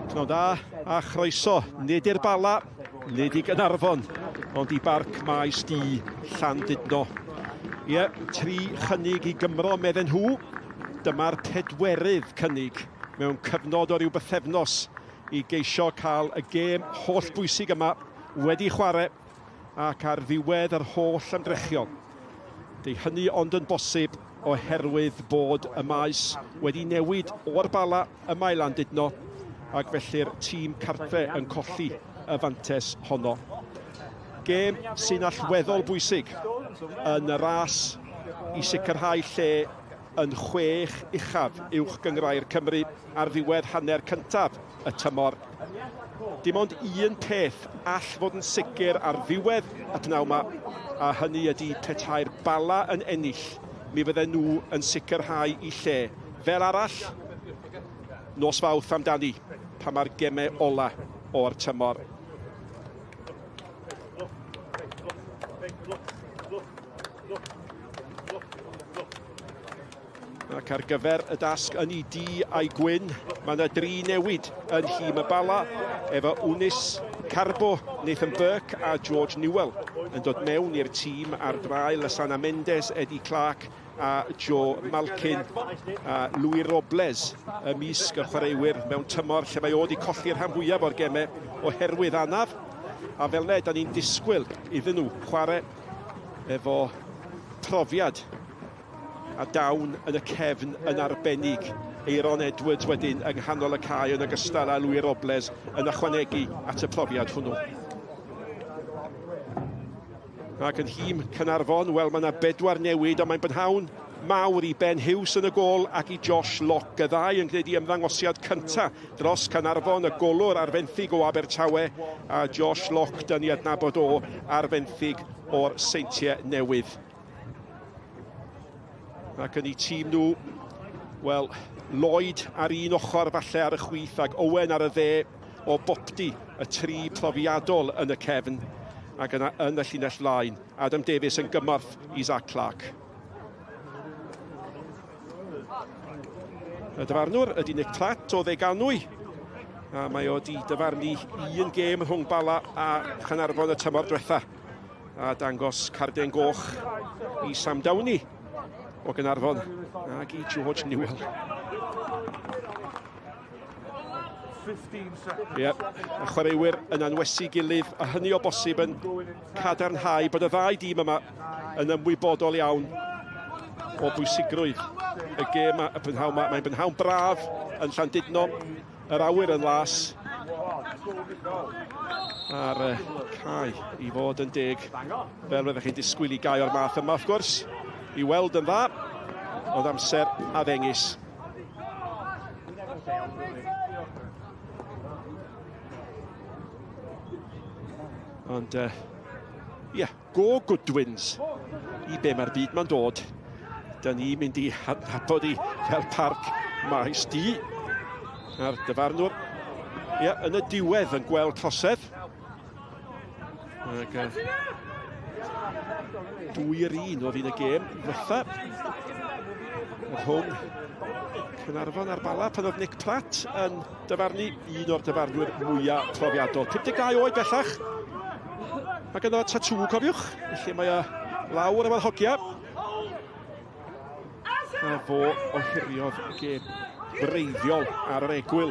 Pnawn da a chroeso, nid i'r Bala, nid i Gaernarfon, ond i Barc Maes Du, Llandudno. Ie, 3 chynnig i Gymro medden nhw. Dyma'r pedwerydd cynnig mewn cyfnod o ryw bythefnos i geisio cael y gêm holl bwysig yma wedi chwarae ac ar ddiwedd yr holl ymdrechion. Di hynny ond yn bosib oherwydd bod y maes wedi newid o'r Bala yma i Landudno ac felly'r tîm cartre yn colli y fantes honno. Gêm sy'n allweddol bwysig yn y ras i sicrhau lle yn 6 uchaf uwch gynghrair Cymru ar ddiwedd hanner cyntaf y tymor. Dim ond un peth all fod yn sicr ar ddiwedd y pnawn 'ma, a hynny ydy petai'r Bala yn ennill, mi fydden nhw yn sicrhau i lle. Fel arall, nos Fawrth amdani, pan mae'r gemau ola o'r tymor. Ac ar gyfer y dasg yn ei du a'i gwyn, mae yna 3 newid yn nhîm y Bala, efo Wnis Carbo, Nathan Burke a George Newell yn dod mewn i'r tîm ar draul Lasana Mendes, Eddie Clark a Joe Malkin a Louis Robles ymysg y chwaraewyr mewn tymor lle mae o wedi colli'r rhan fwyaf o'r gemau oherwydd anaf. A fel 'na, da ni'n disgwyl iddyn nhw chwarae efo profiad a dawn yn y cefn yn arbennig. Aeron Edwards wedyn yng nghanol y cae yn ogystal â Louis Robles yn ychwanegu at y profiad hwnnw. Ac yn nhîm Caernarfon, wel mae yna 4 newid, ond mae'n brynhawn mawr i Ben Hughes yn y gôl ac i Josh Locke. Y ddau yn gwneud i ymddangosiad cynta dros Caernarfon, y golwr ar fenthyg o Abertawe, a Josh Locke, dyn ni adnabod o ar fenthyg o'r Seintiau Newydd. Ac yn eu tîm nhw, wel, Lloyd ar un ochr falle ar y chwith ac Owen ar y dde o boptu y 3 profiadol yn y cefn ac yna yn y llinell flaen. Adam Davies yn gymorth i Zach Clark. Y dyfarnwr ydy Nick Pratt o Ddeganwy, a mae o wedi dyfarnu un gêm rhwng Bala a Chaernarfon y tymor diwetha, a dangos carden goch i Sam Downey o Gaernarfon ac i George Newell. Ie, y chwaraewyr yn anwesu gilydd, a hynny o bosib yn cadarnhau bod y ddau dîm yma yn ymwybodol iawn o bwysigrwydd y gêm y prynhawn yma. Mae'n brynhawn braf yn Llandudno, yr awyr yn las, a'r cae i fod yn deg, fel fyddech chi'n disgwyl i gae o'r math yma, wrth gwrs, i weld yn dda, ond amser a ddengys. Ond, ie, go Goodwins i be mae'r byd ma'n dod. Da ni'n mynd i adnabod i fel Parc Maes Du. A'r dyfarnwr, ie, yn y diwedd yn gweld trosedd. Ac, 2-1 oedd un y gêm ddiwetha. Rhwng Caernarfon a'r Bala pan oedd Nick Pratt yn dyfarnu, un o'r dyfarnwyr mwyaf profiadol. 52 oed bellach. Mae ganddo tatŵ, cofiwch, felly mae o lawr efo'r hogia. A fo ohiriodd y gêm wreiddiol ar yr egwyl.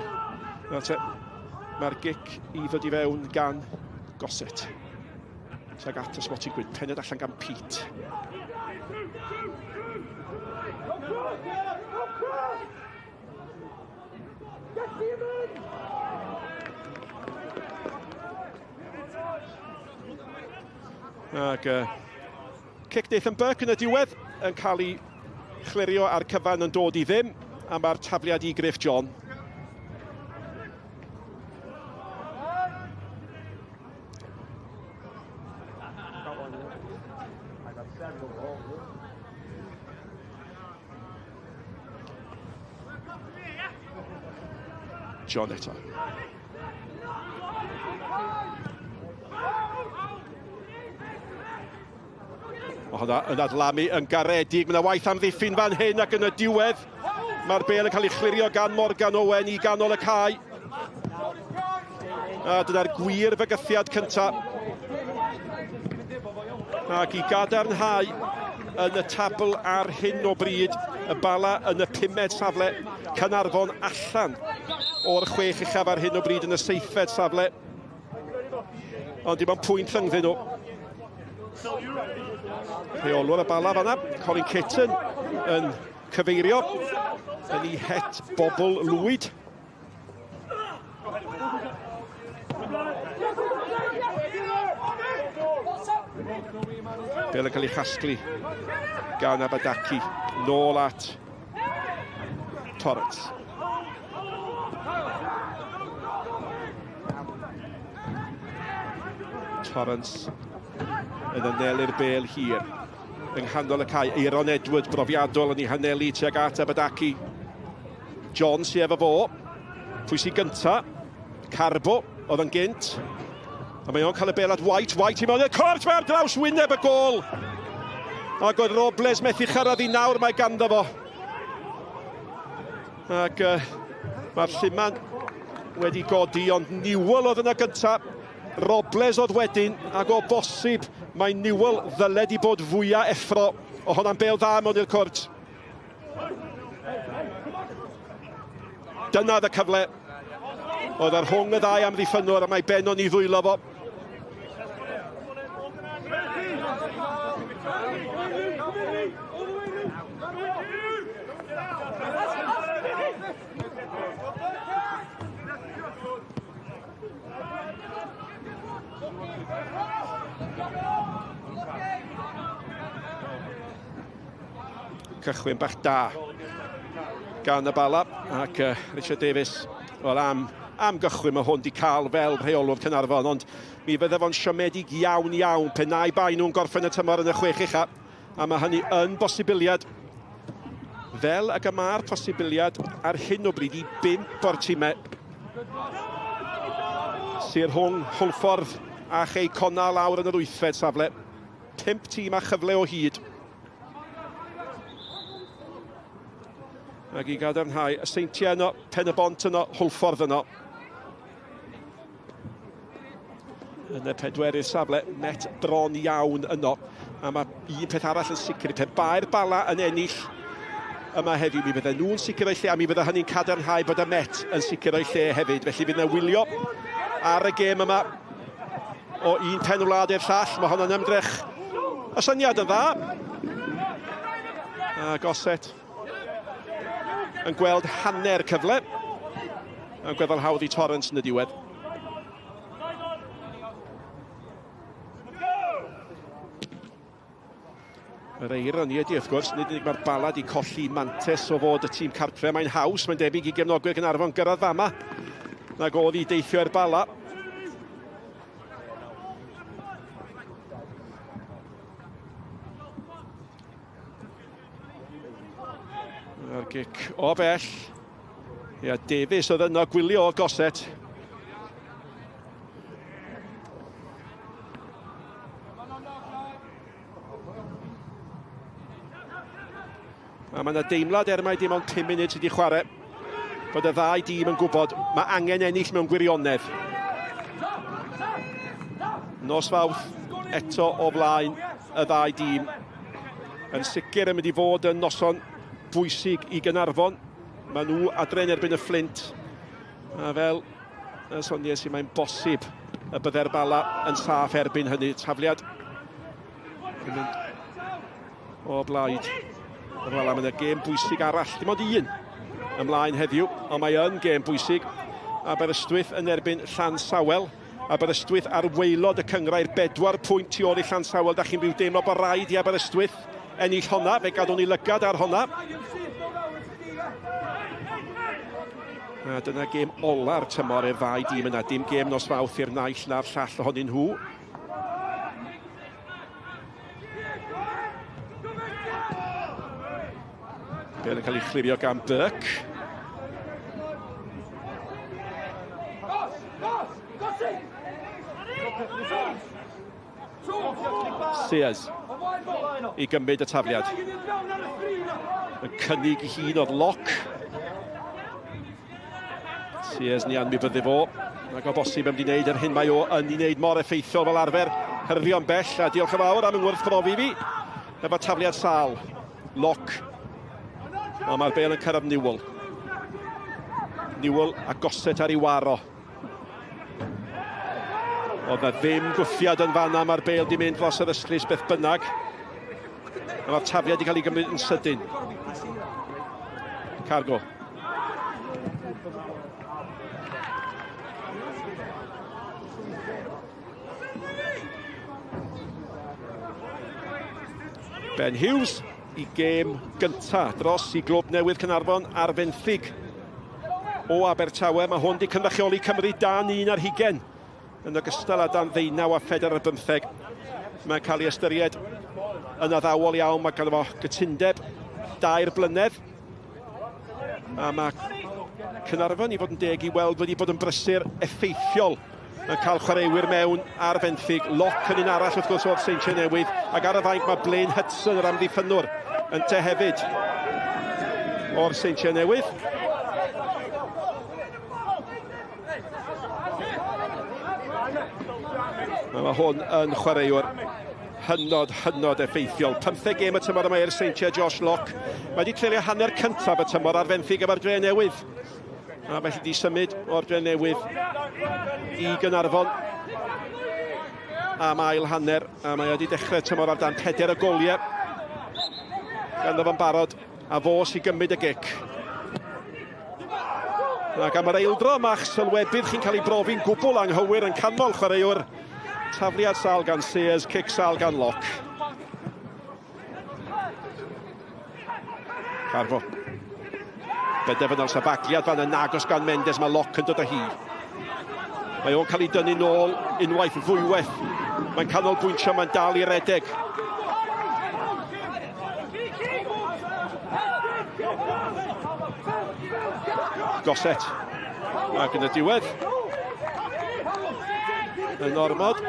Nawr te, mae'r gic i ddod i fewn gan Gossett. Tuag at y smotyn gwyn, pened allan gan Pete. Ac cic Nathan Burke yn y diwedd yn cael ei chlirio a'r cyfan yn dod i ddim, a mae'r tafliad i Griff John. John eto. Mae hwnna yn adlamu yn garedig. Mae yna waith amddiffyn fan hyn ac yn y diwedd mae'r bêl yn cael ei chlirio gan Morgan Owen i ganol y cae. A dyna'r gwir fygythiad cyntaf. Ac i gadarnhau yn y tabl ar hyn o bryd, y Bala yn y 5med safle, Caernarfon allan o'r 6 uchaf ar hyn o bryd yn y 7fed safle. Ond dim ond pwynt rhyngddyn nhw. Rheolwr y Bala fanna, Colin Kitton, yn cyfeirio yn ei het bobl lwyd. Bel yn cael ei chasglu gan Abadaki. Nôl at Torrance. Torrance yn anelu'r bel hir yng nghanol y cae. Eiron Edward brofiadol yn ei hanelu tuag at Abadaki. John sy efo fo. Pwy sy'n gynta? Carbo oedd yn gynt. A mae o'n cael y bel at White. White i mewn i'r cwrt, mae ar draws wyneb y gôl. Ac oedd Robles methu chyrraedd i nawr mae ganddo fo. Ac mae'r lluman wedi godi, ond Newell oedd yna gynta. Robles oedd wedyn, ac o bosib mae Newell ddyled i bod fwyaf effro. O honna'n bel dda mewn i'r cwrt. Dyna oedd y cyfle. Oedd ar rhwng y ddau amddiffynwr a mae Benon i ddwylo fo. Cychwyn bach da gan y Bala ac Richard Davies, wel am gychwyn mae hwn di cael fel rheolwr Caernarfon, ond mi fydde fo'n siomedig iawn iawn pe nai bai nhw'n gorffen y tymor yn y 6 ucha, a mae hynny yn bosibiliad, fel ag y mae'r posibiliad ar hyn o bryd i 5 o'r tîmau sydd rhwng Hwlffordd a Chei Connah lawr yn yr 8fed safle. 5 tîm a chyfle o hyd. Ac i gadarnhau, y Seintiau yno, Pen y Bont yno, Hwlffordd yno. Yn y 4rdd safle, Met bron iawn yno. A mae un peth arall yn sicr, pe bai'r Bala yn ennill yma heddiw, mi fydden nhw'n sicr o'i lle, a mi fydde hynny'n cadarnhau bod y Met yn sicr o'i lle hefyd. Felly fydd yna wylio ar y gêm yma o un pen wlad i'r llall. Mae honno'n ymdrech. Y syniad yn dda. A Gossett yn gweld hanner cyfle. Yn gweddol hawdd i Torrance yn y diwedd. Yr eironi ydy, wrth gwrs, nid unig mae'r Bala di colli mantes o fod y tîm cartre. Mae'n haws, mae'n debyg i gefnogwyr Caernarfon gyrraedd fama nag oedd i deithio i'r Bala. A'r gic o bell. Ia, Davies oedd yno gwylio o Gossett. A mae yna deimlad, er mai dim ond 5 munud sydd wedi chwarae, bod y ddau dîm yn gwybod mae angen ennill mewn gwirionedd. Nos Fawrth eto o flaen y ddau dîm. Yn sicr yn mynd i fod yn noson bwysig i Gaernarfon. Mae nhw adre'n erbyn y Fflint. A fel y soniais i, mae'n bosib y bydde'r Bala yn saff erbyn hynny. Tafliad yn mynd o blaid y Bala. Mae'n gêm bwysig arall, dim ond un ymlaen heddiw, ond mae yn gêm bwysig. Aberystwyth yn erbyn Llansawel. Aberystwyth ar waelod y cynghrair, 4 pwynt tu ôl i Llansawel. Da chi'n rhyw deimlo bod rhaid i Aberystwyth ennill honna, fe gadwn ni lygad ar honna. A dyna gêm ola'r tymor i'r ddau dîm yna. Dim gêm nos Fawrth i'r naill na'r llall ohonyn nhw. Bel yn cael ei chlirio gan Burke. Sears i gymryd y tafliad. Yn cynnig i hun o'r loc. Sears ni anwybyddu fo. Ac o bosib yn mynd i wneud yr hyn mae o yn ei wneud mor effeithiol fel arfer. Hyrddio'n bell, a diolch yn fawr am yng ngwrthbrofi fi. Efo tafliad sâl. Lock. Ond mae'r bel yn cyrraedd Newell. Newell a Gossett ar ei waro. Oedd na ddim gwthiad yn fanna, mae'r bel di mynd dros yr ystlys beth bynnag. A mae'r tafliad wedi cael ei gymryd yn sydyn. Cargo. Ben Hughes i gêm gynta dros i glwb newydd Caernarfon ar fenthyg o Abertawe. Mae hwn wedi cynrychioli Cymru dan 21 yn ogystal â dan ddeunaw a phedair ar bymtheg. Mae'n cael ei ystyried yn addawol iawn. Mae ganddo fo gytundeb 2 blynedd. A mae Caernarfon, i fod yn deg, i weld wedi bod yn brysur effeithiol yn cael chwaraewyr mewn ar fenthyg. Lock yn un arall wrth gwrs o'r Seintiau Newydd, ac ar y fainc mae Blaine Hudson, yr amddiffynnwr, ynte hefyd o'r Seintiau Newydd. Mae hwn yn chwaraewr hynod, hynod effeithiol. 15 gêm y tymor yma i'r Seintiau, Josh Locke. Mae wedi treulio hanner cyntaf y tymor ar fenthyg efo'r Dre Newydd. A felly di symud o'r Dre Newydd i Gaernarfon am ail hanner. A mae wedi dechrau tymor ar dan 4 o goliau ganddo fo'n barod. A fo sy'n gymryd y gic. Ac am yr eildro, mae'ch sylwebydd chi'n cael ei brofi'n gwbl anghywir yn canmol chwaraewr. Tafliad sal gan Sears, cic sal gan Locke. Carfo. Benderfynol safagliad fan yn agos gan Mendes, mae Locke yn dod â hi. Mae o'n cael ei dynnu nôl unwaith ddwywaith. Mae'n canolbwyntio, mae'n dal i redeg. Gossett. Ac yn y diwedd, yn ormod.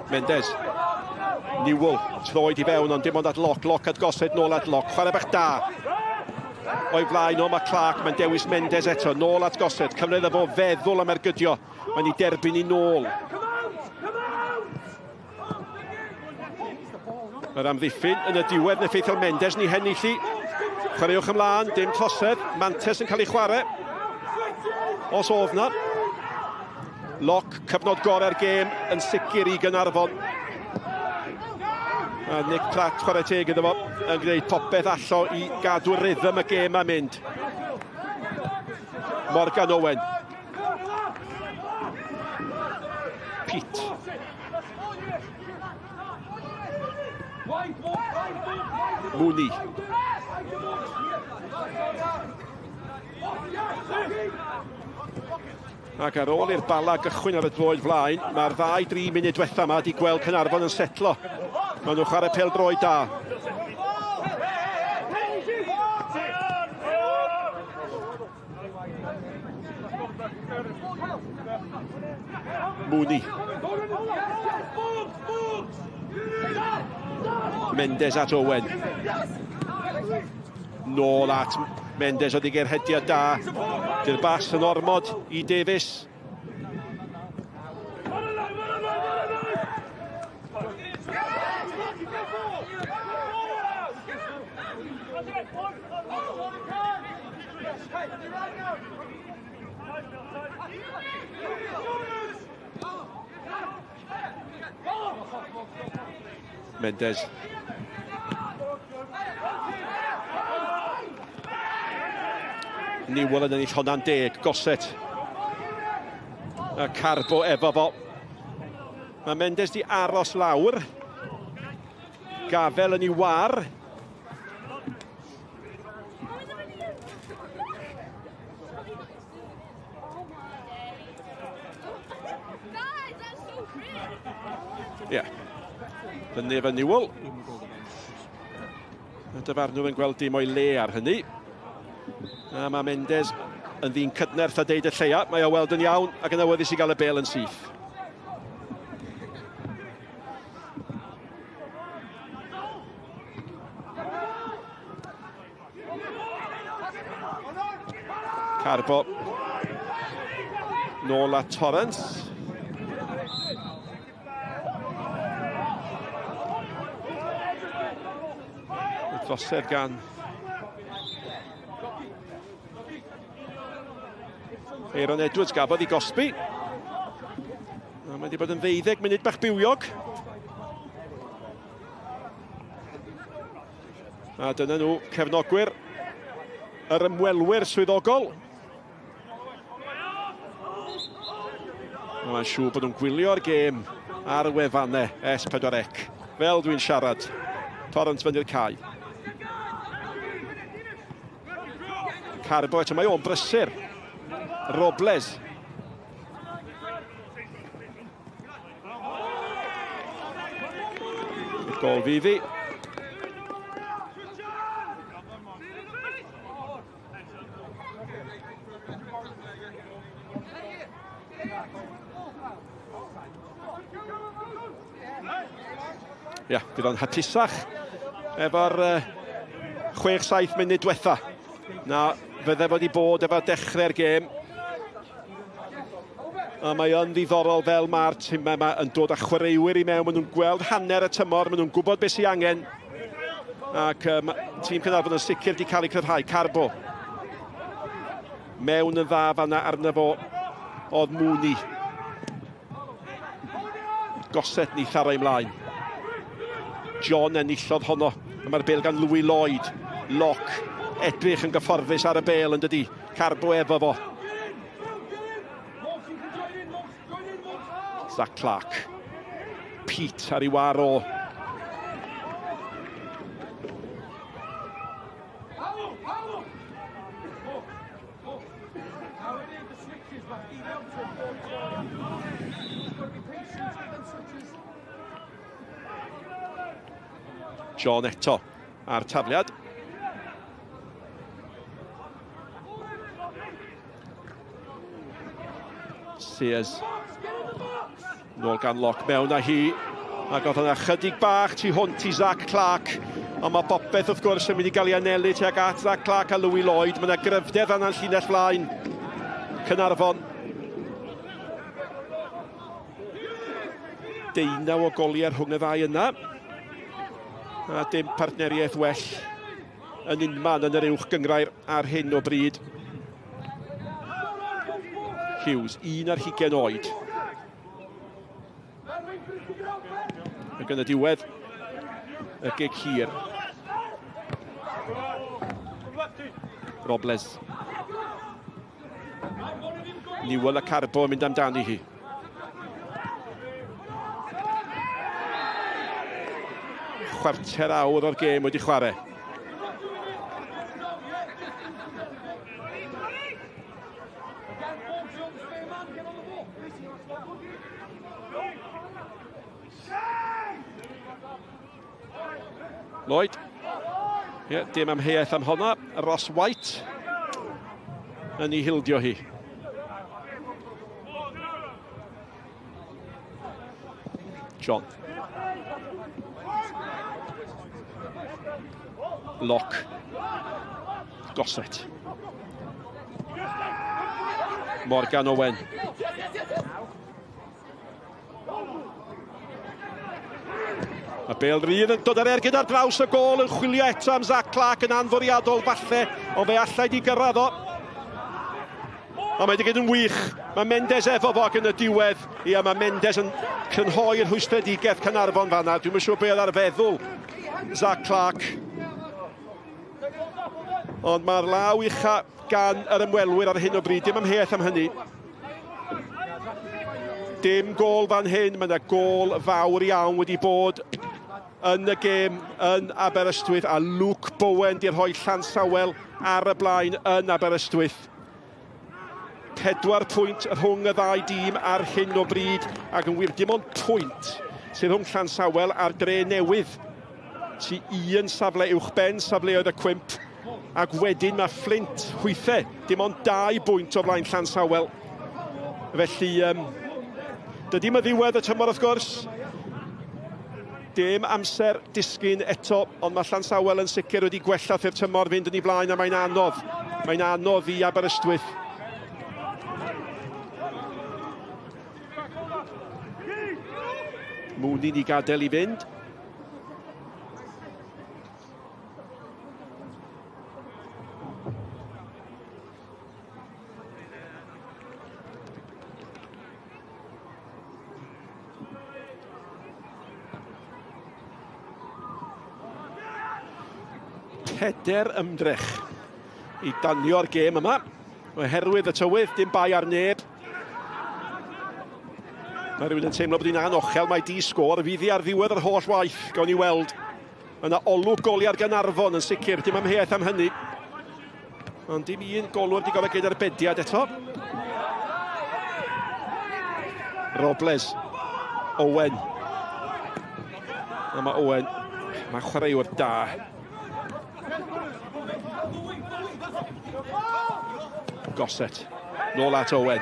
Mendes. Newell, troed i fewn, ond dim ond at Locke. Locke at Gossett, nôl at Locke. Chwarae bach da. O'i flaen o, mae Clark, mae'n dewis Mendes eto. Nôl at Gossett, cymryd efo feddwl am ergydio. Mae'n ei derbyn i nôl. Yr amddiffyn yn y diwedd yn effeithiol Mendes ni henillu. Chwaraewch ymlaen, dim trosedd. Mantes yn cael ei chwarae. Os oedd na. Locke, cyfnod gorau'r gêm yn sicr i Gaernarfon. A Nick Pratt, chwarae teg iddo fo, yn gwneud popeth allo i gadw rhythm y gêm a mynd. Morgan Owen. Pete. Mooney. Ac ar ôl i'r Bala gychwyn ar y droed flaen, mae'r ddau dri munud diwetha yma wedi gweld Caernarfon yn setlo. Maen nhw'n chwarae pêl droed da. Mooney. Mendes at Owen. Nôl at Mendes oedd i gerhediad da. Dy'r bas yn ormod i Davies. Mendes. Newell yn ennill honna'n deg, Gossett. A Carbo efo fo. Mae Mendes di aros lawr. Gafel yn ei war. Ie. Yeah. Fyny efo Newell. Y dyfarnwr yn gweld dim o'i le ar hynny. A mae Mendes yn ddyn cydnerth a deud y lleia. Mae o weld yn iawn ac yn awyddus i gael y bel yn syth. Carbo. Nôl at Torrance. Y drosedd gan Aaron Edwards gafodd ei gosbi. A mae wedi bod yn ddeuddeg munud bach bywiog. A dyna nhw, cefnogwyr, yr ymwelwyr swyddogol. Mae'n siŵr bod nhw'n gwylio'r gêm ar y wefannau S4C. Fel dwi'n siarad, Torrance fyny'r cae. Carbo eto, mae o'n brysur. Robles. Gol fydd hi. Ia, bydd o'n hapusach efo'r 6-7 munud diwetha. Na, fydde fod i bod efo dechrau'r gêm. A mae yn ddiddorol fel mae'r timau yma yn dod â chwaraewyr i mewn. Maen nhw'n gweld hanner y tymor, maen nhw'n gwybod beth sy'n angen. Ac tîm Caernarfon yn sicr wedi cael eu cryfhau. Carbo. Mewn yn dda fanna arno fo oedd Mooney. Goset ni tharo ymlaen. John enillodd honno. A mae'r bel gan Louis Lloyd. Locke. Edrych yn gyfforddus ar y bel yn dydi. Carbo efo fo. Zach Clark. Pete ar ei war o. John eto a'r tafliad. Sears. Nôl gan Locke mewn â hi. Ac oedd yna chydig bach tu hwnt i Zach Clark. Ond mae popeth wrth gwrs yn mynd i gael ei anelu tuag at Zach Clark a Louis Lloyd. Mae yna gryfder yna'n llinell flaen. Caernarfon. 19 o goliau rhwng y ddau yna. A dim partneriaeth well yn unman yn yr uwch gynghrair ar hyn o bryd. Hughes, 21 oed. Ac yn y diwedd, y gig hir. Robles. Newell a Carbo yn mynd amdani hi. Chwarter awr o'r gêm wedi chwarae. Lloyd. Ie, yeah, dim amheuaeth am honna. Ross White yn ei hildio hi. John. Locke. Gossett. Morgan Owen. Y bel rydd yn dod ar ergyd ar draws y gôl yn chwilio eto am Zach Clark yn anfwriadol falle, ond fe allai di gyrraedd o. Ond mae wedi gwneud yn wych. Mae Mendes efo fo ac yn y diwedd. Ia, mae Mendes yn crynhoi'r rhwystredigaeth Caernarfon fanna. Dwi'm yn siŵr be oedd ar feddwl Zach Clark. Ond mae'r law ucha gan yr ymwelwyr ar hyn o bryd. Dim amheuaeth am hynny. Dim gôl fan hyn, mae yna gôl fawr iawn wedi bod yn y gêm yn Aberystwyth a Luke Bowen di rhoi Llansawel ar y blaen yn Aberystwyth. 4 pwynt rhwng y ddau dîm ar hyn o bryd ac yn wir dim ond pwynt sydd rhwng Llansawel a'r Dre Newydd sy un safle uwchben safleoedd y cwymp ac wedyn mae Fflint hwythau dim ond 2 bwynt o flaen Llansawel. Felly, dydy ma ddiwedd y tymor wrth gwrs. Dim amser disgyn eto, ond mae Llansawel yn sicr wedi gwella wrth i'r tymor fynd yn ei flaen a mae'n anodd Mae'n anodd i Aberystwyth. Mooney ni gadael i fynd. Peder ymdrech i danio'r gêm yma. Oherwydd y tywydd, dim bai ar neb. Mae rhywun yn teimlo bod hi'n anochel, mae di sgôr, fydd hi ar ddiwedd yr holl waith, gawn ni weld. Yna olwg goliau ar Gaernarfon yn sicr, dim amheuaeth am hynny. Ond dim un golwr wedi gorfod gyda'r bediad eto. Robles, Owen. A mae Owen, mae chwaraewr da. Gossett, nôl at Owen.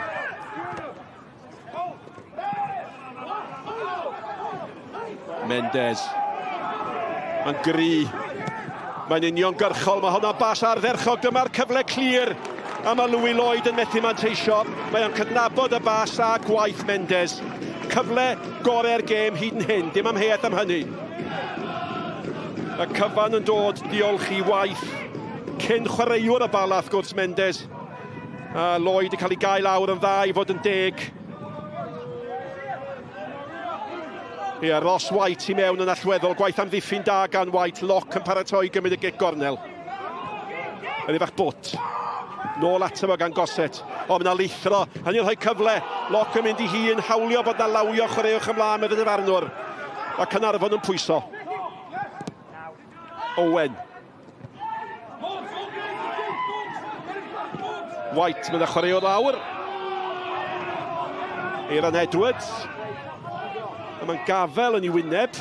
Mendez. Mae'n gry. Mae'n uniongyrchol. Mae hwnna'n bas ardderchog. Dyma'r cyfle clir. A mae Louis Lloyd yn methu manteisio. Mae o'n cydnabod y bas a gwaith Mendez. Cyfle gorau'r gêm hyd yn hyn. Dim amheuaeth am hynny. Y cyfan yn dod diolch i waith cyn chwaraewr y Bala, wrth gwrs, Mendez. A Lloyd yn cael ei gael lawr yn dda i fod yn deg. Ie, Ross White i mewn yn allweddol. Gwaith amddiffyn da gan White. Locke yn paratoi gymryd y gic gornel. Yn ei fach bwt. Nôl ato fo gan Gossett. O, mae yna lithro. Hynny'n rhoi cyfle. Locke yn mynd i hun. Hawlio bod na lawio. Chwaraewch ymlaen, meddwl y farnwr. A Caernarfon yn pwyso. Owen. White, mae yna chwaraewr lawr. Aaron Edwards. A mae'n gafel yn ei wyneb.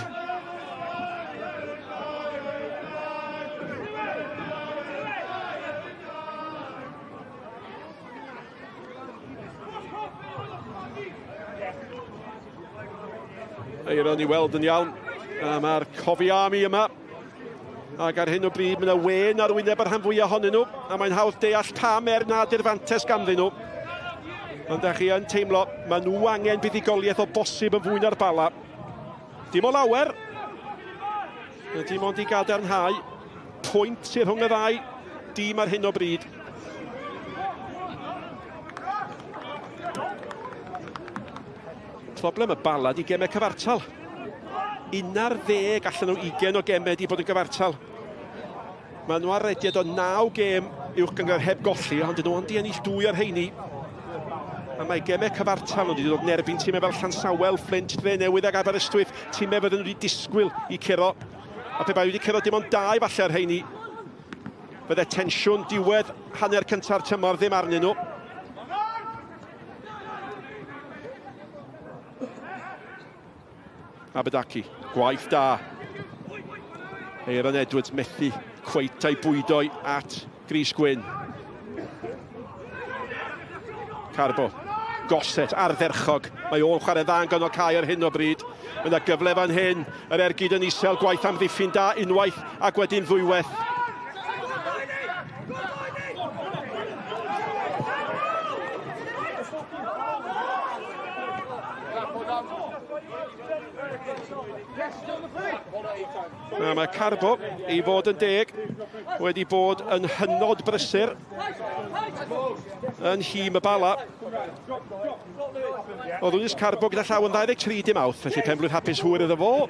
Aaron i weld yn iawn. A mae'r Cofi Army yma. Ac ar hyn o bryd, mae yna wen ar wyneb yr rhan fwyaf ohonyn nhw, a mae'n hawdd deall pam er nad yw'r fantes ganddyn nhw. Ond da chi yn teimlo, maen nhw angen buddugoliaeth o bosib yn fwy na'r Bala. Dim o lawer. Dim ond i gadarnhau. Pwynt sydd rhwng y ddau dîm ar hyn o bryd. Problem y Bala di gemau cyfartal. 11 allan o 20 o gemau di bod yn gyfartal. Maen nhw ar rediad o 9 gêm uwch gynghrair heb golli, ond dyn nhw ond di ennill 2 o'r rheini. A mae gemau cyfartal nhw wedi dod yn erbyn tîmau fel Llansawel, Flint, Dre Newydd ac Aberystwyth, tîmau fydden nhw wedi disgwyl i curo. A pe bai wedi curo dim ond 2 falle ar rheini, fydde tensiwn diwedd hanner cynta'r tymor ddim arnyn nhw. Abedaki, gwaith da. Aaron Edwards methu cweit a'i bwydoi at Gris Gwyn. Carbo, Gossett, ardderchog. Mae o'n chwarae dda yn ganol cae ar hyn o bryd. Mae yna gyfle fan hyn, yr ergyd yn isel, gwaith amddiffyn da unwaith ac wedyn ddwywaith. Na, mae Carbo, i fod yn deg, wedi bod yn hynod brysur yn nhîm y Bala. Oedd Lewis Carbo gyda llaw yn 23 dim awth, felly penblwydd hapus hwyr iddo fo.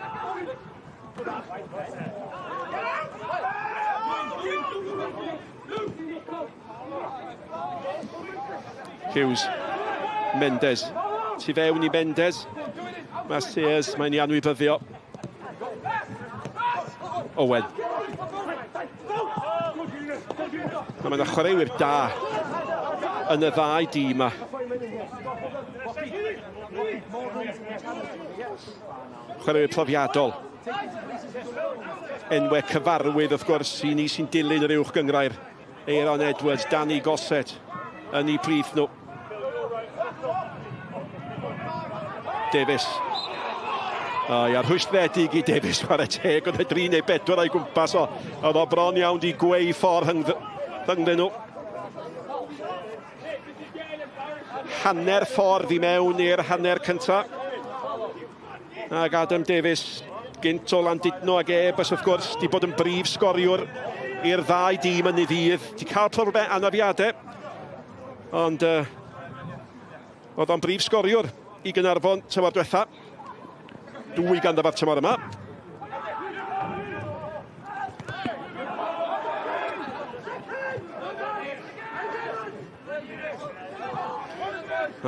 Hughes, Mendes, tu fewn i Mendes. Mae Sears, mae'n ei anwybyddio. Owen. A mae'n chwaraewyr da yn y ddau dîm yma. Chwaraewyr profiadol. Enwau cyfarwydd, wrth gwrs, i ni sy'n dilyn yr uwch gynghrair. Aaron Edwards, Danny Gossett yn eu plith nhw. Davies. O, ia, rhwystredig i Davies, chwarae teg, oedd e 3 neu 4 o'i gwmpas o. Oedd o bron iawn di gweu ffordd rhyngddyn nhw. Hanner ffordd i mewn i'r hanner cynta. Ac Adam Davies, gynt o Landudno ag Airbus wrth gwrs, di bod yn brif sgoriwr i'r ddau dîm yn ei ddydd. Di cael problemau anafiadau, ond oedd o'n brif sgoriwr i Gaernarfon tymor diwetha. Dwy ganddo fo'r tymor yma.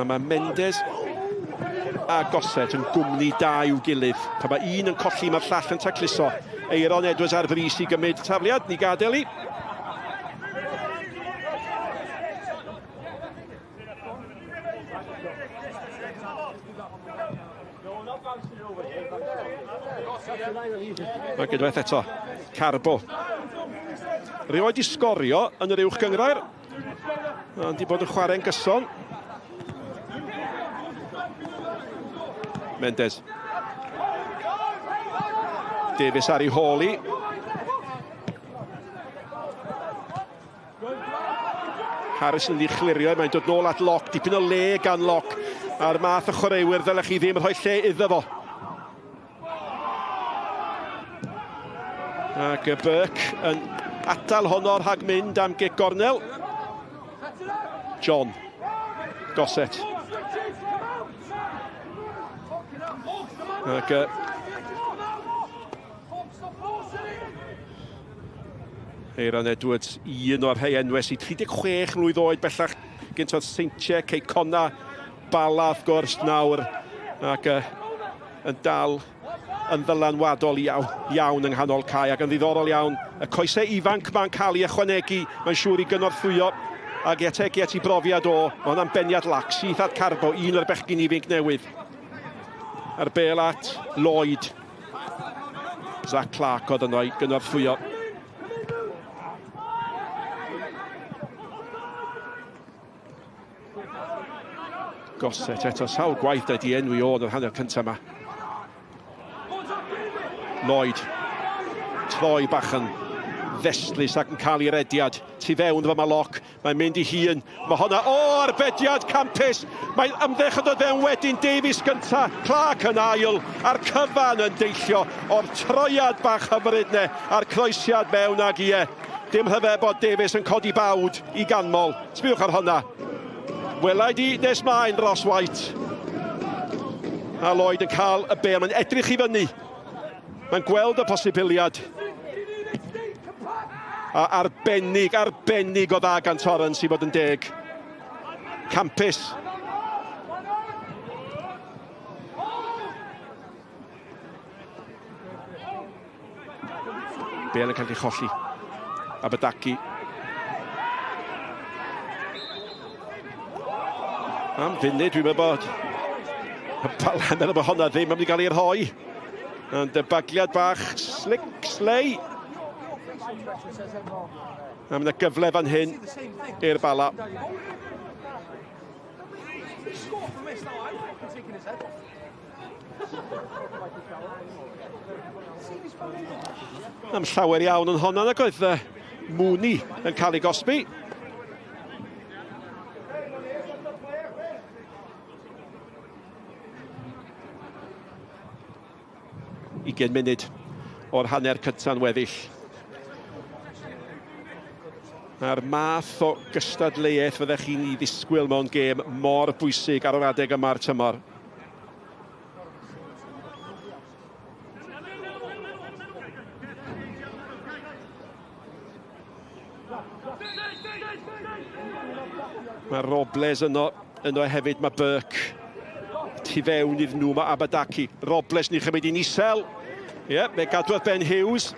A mae Mendes a Gossett yn gwmni da i'w gilydd. Pan mae un yn colli, mae'r llall yn tacluso. Eiron Edwards ar frys i gymryd tafliad, ni gadael i. Mae gydwaith eto, Carbo. Rioed i sgorio yn yr uwch gyngrair. Ond di bod yn chwarae'n gyson. Mendes. Davies ar ei hôl i. Harrison yn ei chlirio, mae'n dod nôl at Locke, dipyn o le gan Locke. A'r math o chwaraewyr ddylech chi ddim rhoi lle iddo fo. Ac y Burke yn atal honno rhag mynd am gic gornel. John Gossett. Ac Eiran Edwards, un o'r rhai enwau sy'n 36 mlwydd oed bellach, gynt oedd Seintiau, Cei Connah, Bala wrth gwrs nawr, ac yn dal yn ddylanwadol iawn, iawn yng nghanol cae ac yn ddiddorol iawn. Y coesau ifanc ma'n cael ei ychwanegu, mae'n siŵr i gynorthwyo ac i ategu at ei brofiad o. Mae hwnna'n beniad lac, syth at Carbo, un o'r bechgyn ifanc newydd. A'r bel at Lloyd. Zach Clark oedd yno i gynorthwyo. Gossett eto, sawl gwaith da di enwi o yn yr hanner cyntaf yma. Lloyd, troi bach yn ddestlus ac yn cael ei rediad. Tu fewn fo mae Locke, Mae'n mynd i hun. Mae honna, o, arbediad campus! Mae'n ymddech yn dod fewn wedyn, Davies gynta, Clark yn ail, a'r cyfan yn deillio o'r troiad bach hyfryd ne, a'r croesiad mewn ag ie. Dim rhyfedd bod Davies yn codi bawd i ganmol. Sbiwch ar honna. Welai di nes mlaen, Ross White. A Lloyd yn cael y bel, mae'n edrych i fyny. Mae'n gweld y posibiliad. A arbennig, arbennig o dda gan Torrance i fod yn deg. Campus. Bale yn cael ei cholli. Abadaki. Am funud, dwi'n meddwl bod y Bala'n meddwl bod honna ddim yn mynd i gael ei rhoi. Ond y bagliad bach, slick, slei. A mae yna gyfle fan hyn i'r Bala. Am llawer iawn yn honna, nag oedd Mooney yn cael ei gosbi. Ugain munud o'r hanner cynta'n weddill. A'r math o gystadleuaeth fyddech chi'n ei ddisgwyl mewn gêm mor bwysig ar yr adeg yma'r tymor. Mae Robles yno, yno hefyd, mae Burke. Tu fewn iddyn nhw, mae Abadaki. Robles ni chymryd i'n isel. Ie, yeah, fe gadwodd Ben Hughes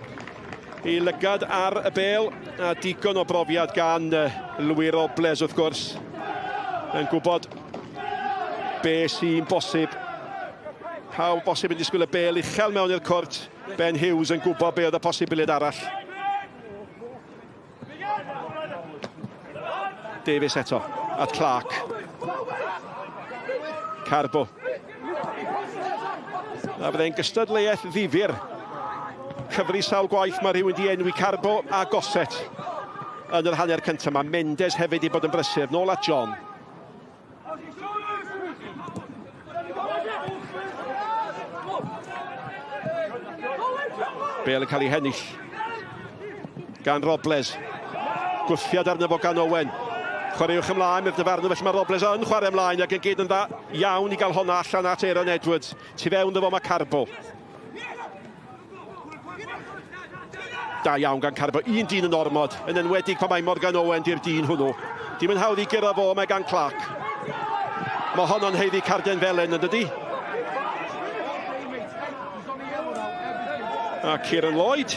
i lygad ar y bel. A digon o brofiad gan Louis Robles wrth gwrs. Yn gwybod be sy'n bosib. Pawb bosib yn disgwyl y bel uchel mewn i'r cwrt. Ben Hughes yn gwybod be oedd y posibiliad arall. Davies eto, at Clark. Carbo. A byddai'n gystadleuaeth ddifur. Cyfri sawl gwaith mae rhywun di enwi Carbo a Gossett yn yr hanner cyntaf. Mae Mendes hefyd i bod yn brysur. Nôl at John. Bale yn cael ei hennill gan Robles. Gwthiad arno fo gan Owen. Chwaraewch ymlaen, medd dyfarnwr, felly mae Robles yn chwarae ymlaen ac yn gyd yn dda iawn i gael honna allan at Aaron Edwards. Tu fewn ddo fo mae Carbo. Da iawn gan Carbo. Un dyn yn ormod, yn enwedig pan mae Morgan Owen di'r dyn hwnnw. Dim yn hawdd i gyrra fo, mae gan Clark. Mae honno'n heiddi carden felen yn dydy? A Kieran Lloyd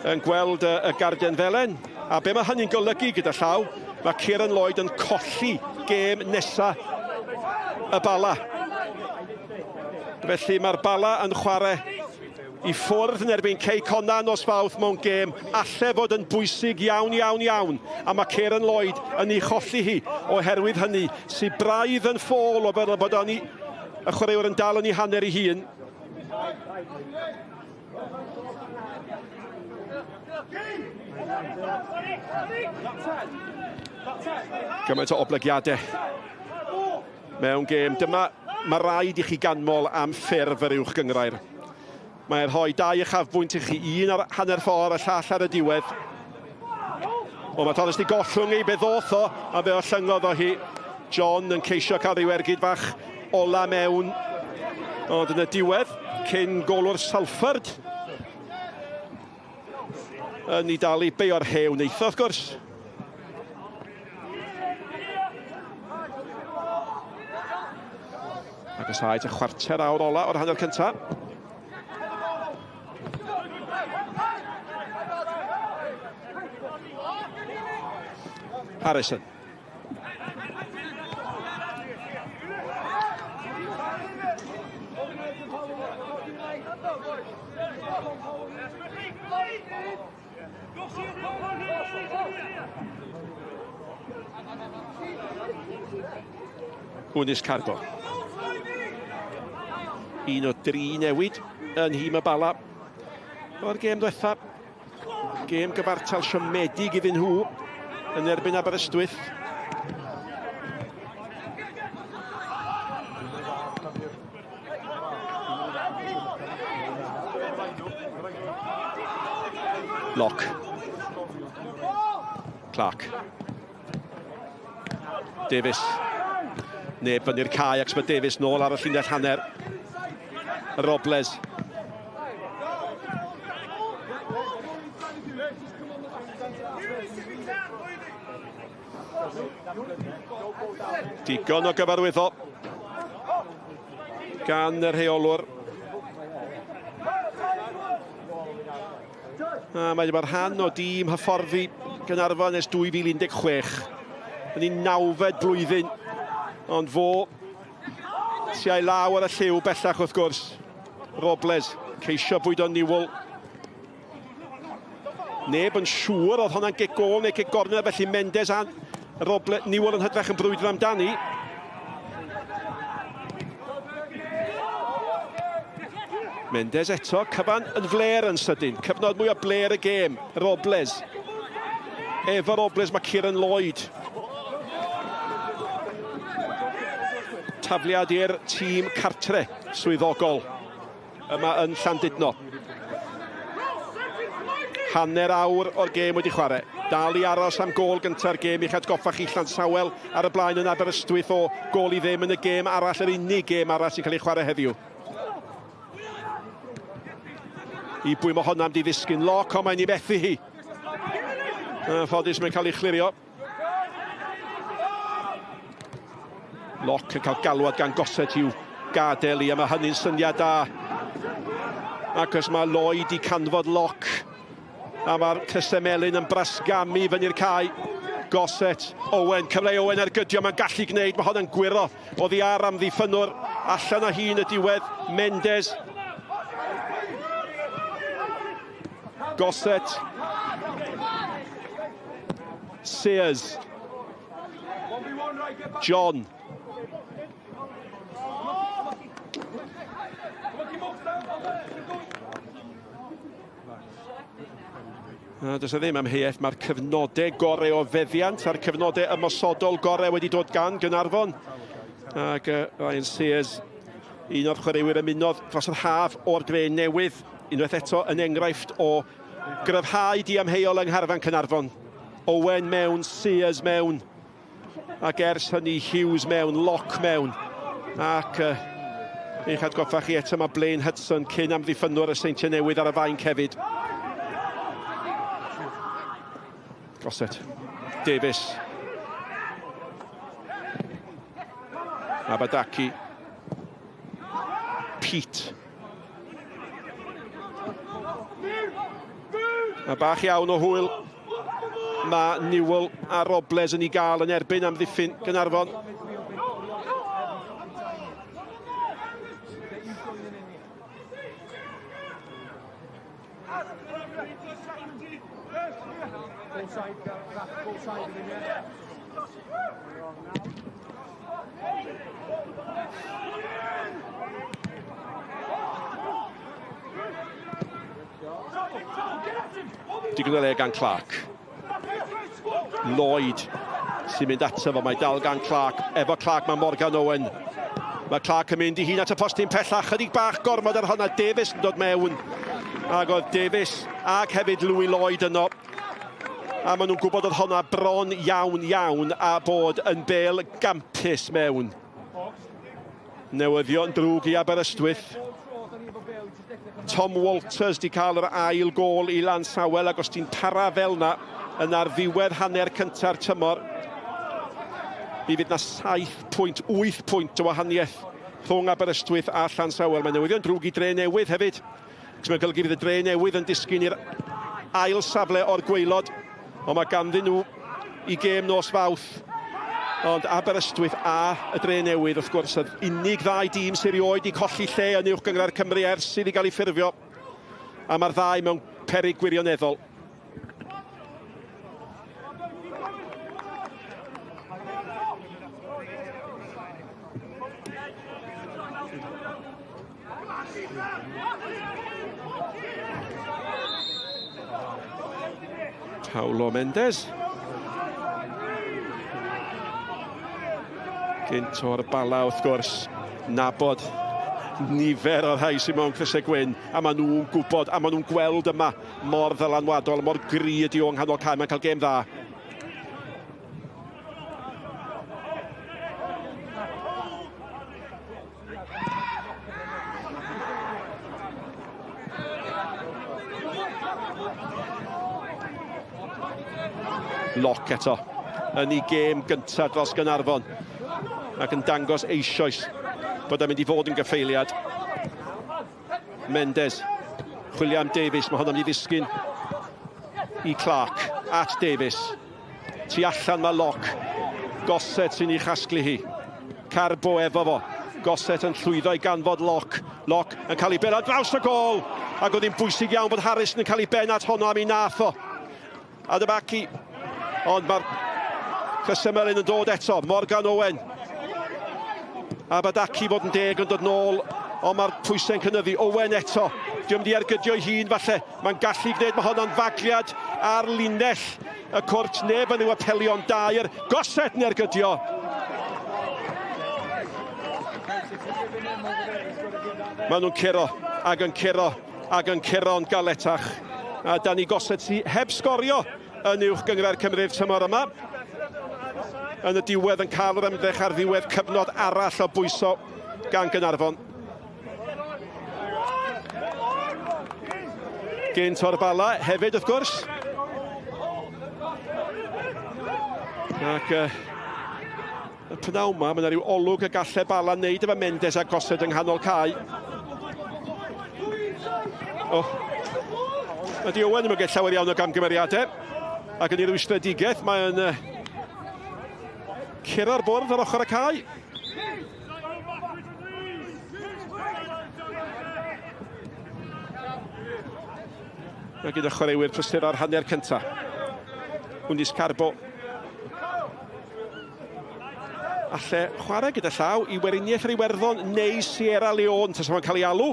yn gweld y, y garden felen. A be mae hynny'n golygu gyda llaw, mae Kieran Lloyd yn colli gêm nesa y Bala. Felly mae'r Bala yn chwarae i ffwrdd yn erbyn Cei Connah nos Fawrth mewn gêm alle fod yn bwysig iawn, iawn, iawn. A mae Kieran Lloyd yn ei cholli hi oherwydd hynny, sydd braidd yn ffôl o feddwl bod o'n i, y chwaraewr yn dal yn ei hanner ei hun. Gymaint o oblygiadau mewn gêm. Dyma, mae rhaid i chi ganmol am ffurf yr uwch gynghrair. Mae'n rhoi dau uchafbwynt i chi, un ar hanner ffordd a llall ar y diwedd. O, mae Torres di gollwng ei, be ddoth o, a fe ollyngodd o hi. John yn ceisio cael rhyw ergyd fach ola mewn. Ond yn y diwedd, cyn golwr Salford yn ei dalu beio'r hew wnaetho, wrth gwrs. Agosáu at y chwarter awr ola o'r hanner cyntaf. Harrison. Gwnis Carbo. Un o dri newid yn nhîm y Bala. O'r gêm diwetha, gêm gyfartal siomedig iddyn nhw yn erbyn Aberystwyth. Lock. Clark. Davies. Neb fyny'r cae ac mae Davies nôl ar y llinell hanner. Robles. Digon o gyfarwyddo gan y rheolwr. A mae wedi bod rhan o dîm hyfforddi Gaernarfon ers 2016. Yn ei nawfed blwyddyn. Ond fo tua'i law ar y lliw bellach wrth gwrs. Robles ceisio bwydo Newell. Neb yn siŵr oedd hwnna'n gic gôl neu gic gornel, felly Mendes a Roble, Newell yn hytrach yn brwydro amdani. Mendes eto, cyfan yn fler yn sydyn. Cyfnod mwy o bler y gêm. Robles. Efo Robles mae Kieran Lloyd. Tafliad i'r tîm cartre swyddogol yma yn Llandudno. Hanner awr o'r gêm wedi chwarae. Dal i aros am gôl gynta'r gêm i'ch atgoffa chi Llansawel ar y blaen yn Aberystwyth o gôl i ddim yn y gêm arall, yr unig gêm arall sy'n cael ei chwarae heddiw. I bwy mae hwnna'n di ddisgyn? Loc, o mae'n i fethu hi. Ffodus mae'n cael ei chlirio. Loc yn cael galwad gan Gosset i'w gadael i, a mae hynny'n syniad da. Ac os mae Lloyd i canfod Loc, a mae'r crysau melyn yn brasgamu fyny'r cae. Gosset, Owen, cyfle i Owen ergydio, mae'n gallu gwneud, mae hwn yn gwyro oddi ar amddiffynnwr, allan â hi'n y diwedd, Mendes. Gosset. Sears. John. A does e ddim amheuaeth, mae'r cyfnodau gorau o feddiant a'r cyfnodau ymosodol gorau wedi dod gan Gaernarfon. Ac Ryan Sears, un o'r chwaraewyr ymunodd dros yr haf o'r Dre Newydd, unwaith eto yn enghraifft o gryfhau diamheuol yng ngharfan Caernarfon. Owen mewn, Sears mewn, ac ers hynny Hughes mewn, Locke mewn. Ac eich atgoffa chi eto mae Blaine Hudson cyn amddiffynnwr y Seintiau Newydd ar y fainc hefyd. Gossett. Davies. Abadaki. Pete. A bach iawn o hwyl mae Newell a Robles yn ei gael yn erbyn amddiffyn Gaernarfon. Digon o le gan Clark. Lloyd sy'n mynd ato fo, mae dal gan Clark. Efo Clark mae Morgan Owen. Mae Clark yn mynd i hun at y postyn pellach, chydig bach gormod ar honna. Davies yn dod mewn. Ac oedd Davies ac hefyd Louis Lloyd yno. A maen nhw'n gwybod oedd honna bron iawn iawn a bod yn bel gampus mewn. Newyddion drwg i Aberystwyth. Tom Walters di cael yr ail gôl i Lansawel ac os ti'n para fel na yn ar ddiwedd hanner cynta'r tymor mi fydd na 7.8 pwynt o wahaniaeth rhwng Aberystwyth a Llansawel. Mae newyddion drwg i Dre Newydd hefyd. Mae'n golygu fydd y Dre Newydd yn disgyn i'r ail safle o'r gwaelod, ond mae ganddyn nhw i gêm nos Fawrth. Ond Aberystwyth a y Dre Newydd, wrth gwrs, yr unig ddau dîm sy'n rioed i colli lle yn Uwch Gynghrair Cymru ers iddi gael ei ffurfio. A mae'r ddau mewn peryg gwirioneddol. Paulo Mendes. Gynt o'r Bala wrth gwrs, nabod nifer o'r rhai sy'n mewn crysau gwyn, a maen nhw'n gwybod, a maen nhw'n gweld yma mor ddylanwadol, mor gry ydi o yng nghanol cae, mae'n cael gêm dda. Lock eto yn ei gêm gyntaf dros Gaernarfon ac yn dangos eisoes bod e'n mynd i fod yn gyffeiliad. Mendes, chwilio am Davies, mae honno'n mynd i ddisgyn i Clark, at Davies. Tu allan mae Locke. Gossett sy'n ei chasglu hi. Carbo efo fo. Gossett yn llwyddo i ganfod Locke. Locke yn cael ei ben ar draws y gôl. Ac oedd hi'n bwysig iawn bod Harrison yn cael ei ben at honno am ei nath o. Adebaki. Ond mae'r Crysau Melyn yn dod eto. Morgan Owen. Abadaki fod yn deg yn dod nôl. Ond mae'r pwysau'n cynyddu. Owen eto. Diolch wedi ergydio'i hun falle. Mae'n gallu gwneud, mae honno'n fagliad ar linell y cwrt. Neb yn i'w apelio'n dair. Gossett yn ergydio. Maen nhw'n curo ac yn curo ac yn curo'n galetach. A Danny Gossett sy heb sgorio yn uwch gynghrair Cymru'r tymor yma. Yn y diwedd yn cael yr ymdrech ar ddiwedd cyfnod arall o bwyso gan Gaernarfon. Gynt o'r Bala hefyd, wrth gwrs. Ac y pnawn yma, mae yna rhyw olwg y gallai Bala wneud efo Mendes a Gossett yng nghanol cae. Oh. Mae Di Owen ddim yn gwneud llawer iawn o gamgymeriadau. Ac yn ei rwystredigaeth, mae'n curo'r bwrdd ar ochr y cae. Mae gyda chwaraewyr prysur ar hanner cyntaf. Unis Carbo. Alle chwarae gyda llaw i Weriniaeth yr Iwerddon neu Sierra Leone, tas mae'n cael ei alw.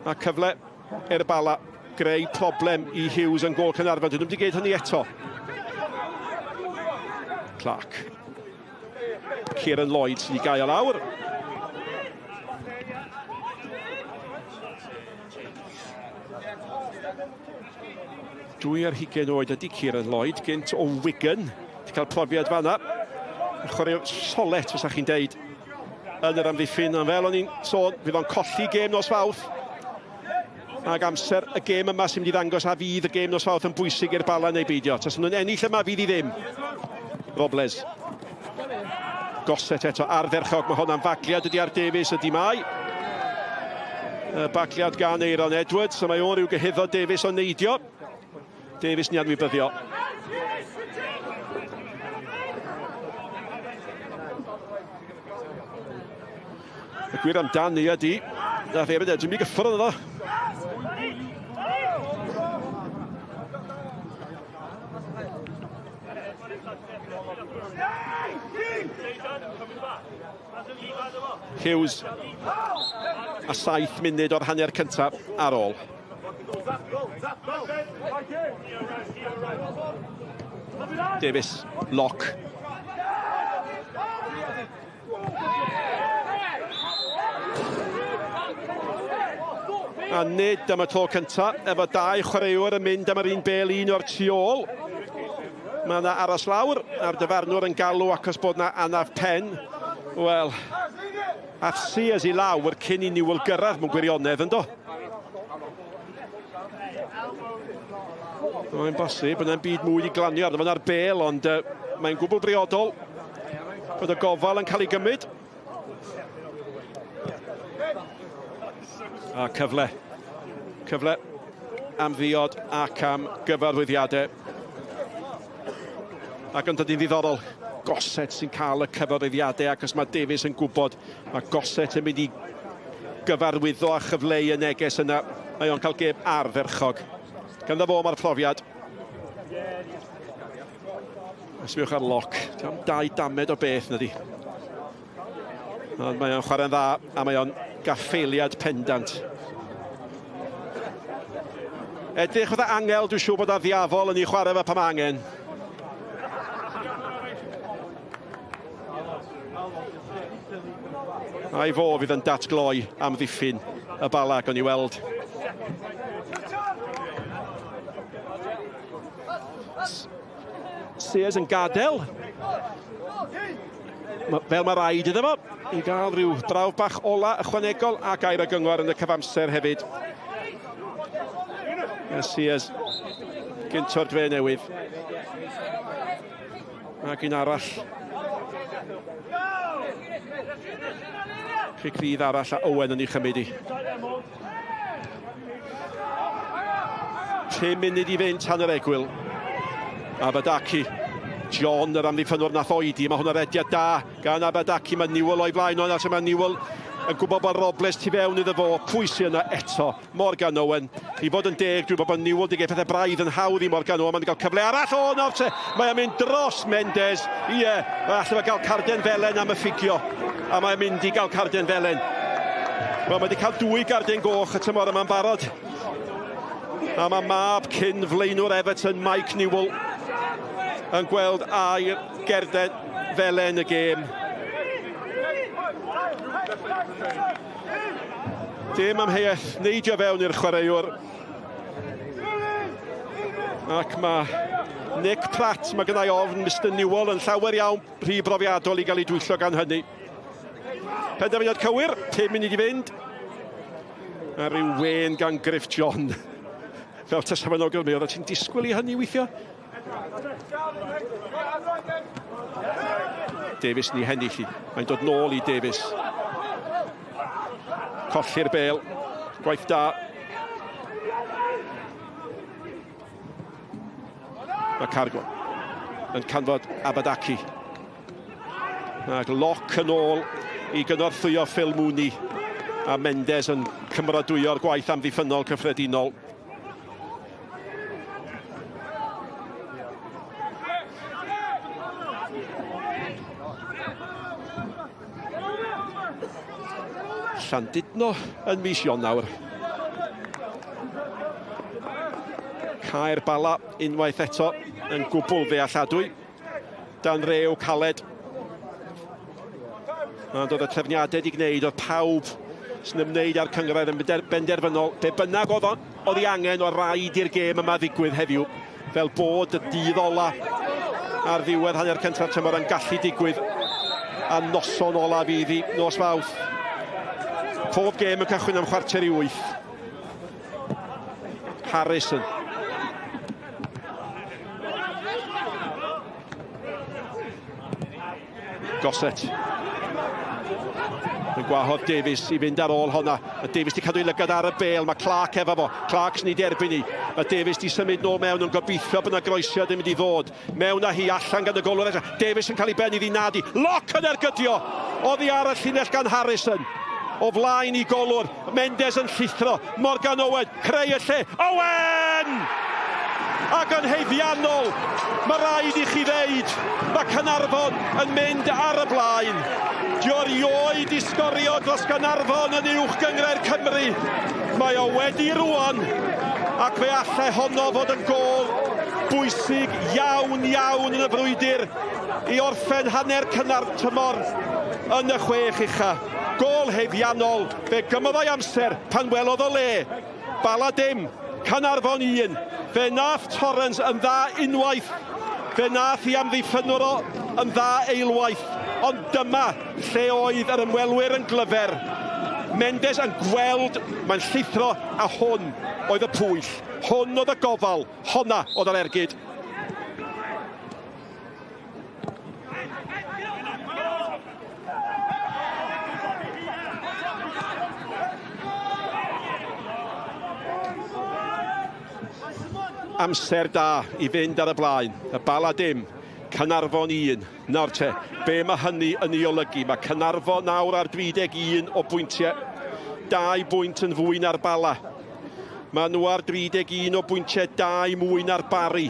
A cyfle i'r Bala. greu problem i Hughes yn gôl Caernarfon. Dyn nhw'm wedi gwneud hynny eto. Clark. Kieran Lloyd sydd wedi gael lawr. Dwy ar hugain oed ydy Kieran Lloyd, gynt o Wigan. Wedi cael profiad fanna. Chwarae solet, fysa chi'n deud, yn yr amddiffyn. Ond fel o'n i'n sôn, fydd o'n colli gêm nos Fawrth. Ac amser y gêm yma sy'n mynd i ddangos a fydd y gêm nos Fawrth yn bwysig i'r Bala neu beidio. Tasen nhw'n ennill yma, fydd i ddim. Robles. Gossett eto ardderchog. Mae hwnna'n fagliad ydy ar Davies, ydy mai. Y bagliad gan Eiron Edwards, a mae o'n rhyw gyhuddo Davies o neidio. Davies ni anwybyddio. Y gwir amdani ydy, nath Eiron Edwards mynd i gyffwrdd iddo. Hughes a 7 munud o'r hanner cyntaf ar ôl. Davies, Locke. A nid am y tro cyntaf, efo dau chwaraewr yn mynd am yr un bel, un o'r tu ôl. Mae yna aros lawr, a'r dyfarnwr yn galw acos bod yna anaf pen. Wel, ath Sears i lawr cyn i Newell gyrraedd mewn gwirionedd, yndo? Mae'n bosib, yna'n byd mwy i glanio arno fo'n ar bel, ond mae'n gwbl briodol bod y gofal yn cael ei gymryd. A cyfle. Cyfle am ddiod ac am gyfarwyddiadau. Ac yn dydy'n ddiddorol, Gossett sy'n cael y cyfarwyddiadau, ac os mae Davies yn gwybod, mae Gossett yn mynd i gyfarwyddo a chyfleu y neges yna. Mae o'n cael gêm ardderchog. Ganddo fo mae'r profiad. Sbiwch ar Locke. Diolch dau damed o beth na di. Ond mae o'n chwarae'n dda a mae o'n gaffeiliad pendant. Edrych fatha angel, dwi'n siŵr bod ar ddiafol yn ei chwarae fe pan mae angen. A'i fo fydd yn datgloi am ddiffyn y Bala, gawn ni weld. Sears yn gadael. Fel mae rhaid iddo fo, i gael rhyw brawf bach ola ychwanegol a gair o gyngor yn y cyfamser hefyd. Sears gynt o'r dre newydd. Ac un arall. Cic rydd arall a Owen yn ei chymryd i. 5 munud i fynd tan yr egwyl. Abadaki. John, yr amddiffynwr nath oedi. Mae hwnna'n rediad da gan Abadaki. Mae Newell o'i flaen o'n Mae Newell yn gwybod bod Robles tu fewn iddo fo. Pwy sy'n yna eto? Morgan Owen. I fod yn deg, dwi'n bod Newell wedi gwneud pethau braidd yn hawdd i Morgan Owen. Mae'n cael cyfle arall. O, nawr te. Mae'n mynd dros Mendes. Ie, allan fe gael carden felen am y ffugio. A mae'n mynd i gael carden felen. Wel, mae wedi cael dwy garden goch y tymor yma'n barod. A mae mab cyn flaenwr Everton, Mike Newell, yn gweld air gerden felen y gêm. Dim amheuaeth, neidio fewn i'r chwaraewr. Ac mae Nick Pratt, mae gennau ofn Mr Newell yn llawer iawn rhy brofiadol i gael ei dwyllo gan hynny. Penderfyniad cywir, 5 munud i fynd. A rhyw wen gan Griff John. Fel tasa fe'n awgrymu, oedd ti'n disgwyl i hynny weithio? Davies ni hennill i. Mae'n dod nôl i Davies. Colli'r bel. Gwaith da. Mae Cargo yn canfod Abadaki. Ac Locke yn ôl i gynorthwyo Phil Mooney. A Mendes yn cymeradwyo'r gwaith amddiffynnol cyffredinol. Llandudno yn mis Ionawr. Caer Bala unwaith eto yn gwbl ddealladwy. Dan rew caled. Ond oedd y trefniadau wedi gwneud, oedd pawb sy'n ymwneud â'r cynghrair yn benderfynol. Be bynnag oedd ei angen, oedd rhaid i'r gêm yma ddigwydd heddiw, fel bod y dydd ola ar ddiwedd hanner cyntaf tymor yn gallu digwydd a noson ola fydd hi, nos Fawrth. Pob gêm yn cychwyn am 7:45. Harrison. Gossett. Yn gwahodd Davies i fynd ar ôl honna. Mae Davies wedi cadw ei lygad ar y bêl. Mae Clark efo fo. Clark sy'n ei derbyn i. Mae Davies wedi symud nôl mewn yn gobeithio bod yna groesiad yn mynd i ddod. Mewn â hi, allan gan y golwr eto. Davies yn cael ei ben iddi nadi. Lock yn ergydio! Oddi ar y llinell gan Harrison. O flaen i golwr. Mendes yn llithro. Morgan Owen, creu y lle. Owen! Ac yn heiddiannol, mae rhaid i chi ddeud, mae Caernarfon yn mynd ar y blaen. Dio erioed i sgorio dros Gaernarfon yn uwch gynghrair Cymru. Mae o wedi rwan, ac fe allai honno fod yn gôl bwysig iawn iawn yn y frwydr i orffen hanner cynnar tymor yn y chwech ucha. Gôl heiddiannol, fe gymodd o'i amser pan welodd o le. Bala dim, Caernarfon 1. Fe nath Torrens yn dda unwaith, fe nath i amddiffynwr o yn dda eilwaith, ond dyma lle oedd yr ymwelwyr yn glyfer. Mendes yn gweld, mae'n llithro, a hwn oedd y pwyll, hwn oedd y gofal, honna oedd yr ergyd. Amser da i fynd ar y blaen. Y Bala dim, Caernarfon 1. Nawr te, be mae hynny yn ei olygu? Mae Caernarfon nawr ar 31 o bwyntiau. 2 bwynt yn fwy na'r Bala. Mae nhw ar 31 o bwyntiau, 2 mwy na'r Barri.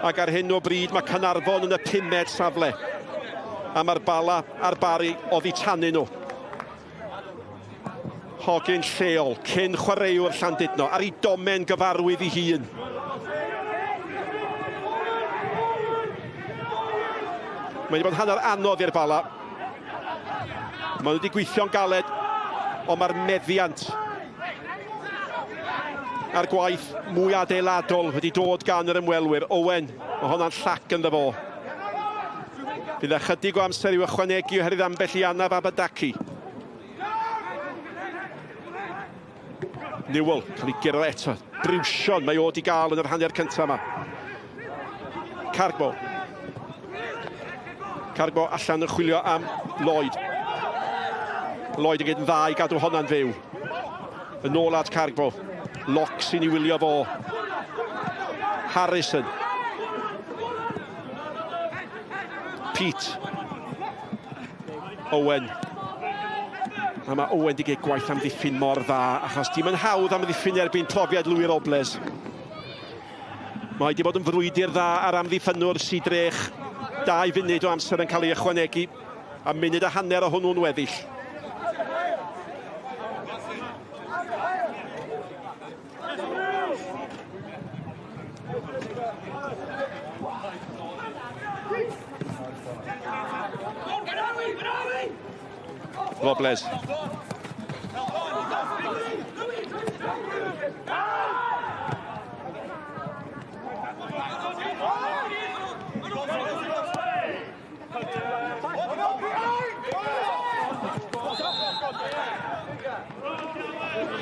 Ac ar hyn o bryd mae Caernarfon yn y pumed safle. A mae'r Bala a'r Barri oddi tanyn nhw. Hogyn lleol, cyn chwaraewr Llandudno, ar ei domen gyfarwydd ei hun. Mae wedi bod yn hanner anodd i'r Bala. Maen nhw wedi gweithio'n galed, ond mae'r meddiant a'r gwaith mwy adeiladol wedi dod gan yr ymwelwyr. Owen, mae honna'n llac ynddo fo. Bydd ychydig o amser i'w ychwanegu oherwydd ambell i anaf Abadaki. Newell, cael ei guro eto. Briwsion, mae o wedi gael yn yr hanner cyntaf yma. Cargbo. Cargbo allan yn chwilio am Lloyd. Lloyd yn gwneud yn dda i gadw honna'n fyw. Yn ôl at Cargbo. Lock sy'n ei wylio fo. Harrison. Pete. Owen. A mae Owen wedi gwneud gwaith amddiffyn mor dda, achos dim yn hawdd amddiffyn erbyn profiad Louis Robles. Mae wedi bod yn frwydr dda ar amddiffynwr sy'n drech 2 funud o amser yn cael ei ychwanegu, a munud a hanner o hwnnw'n weddill. Robles.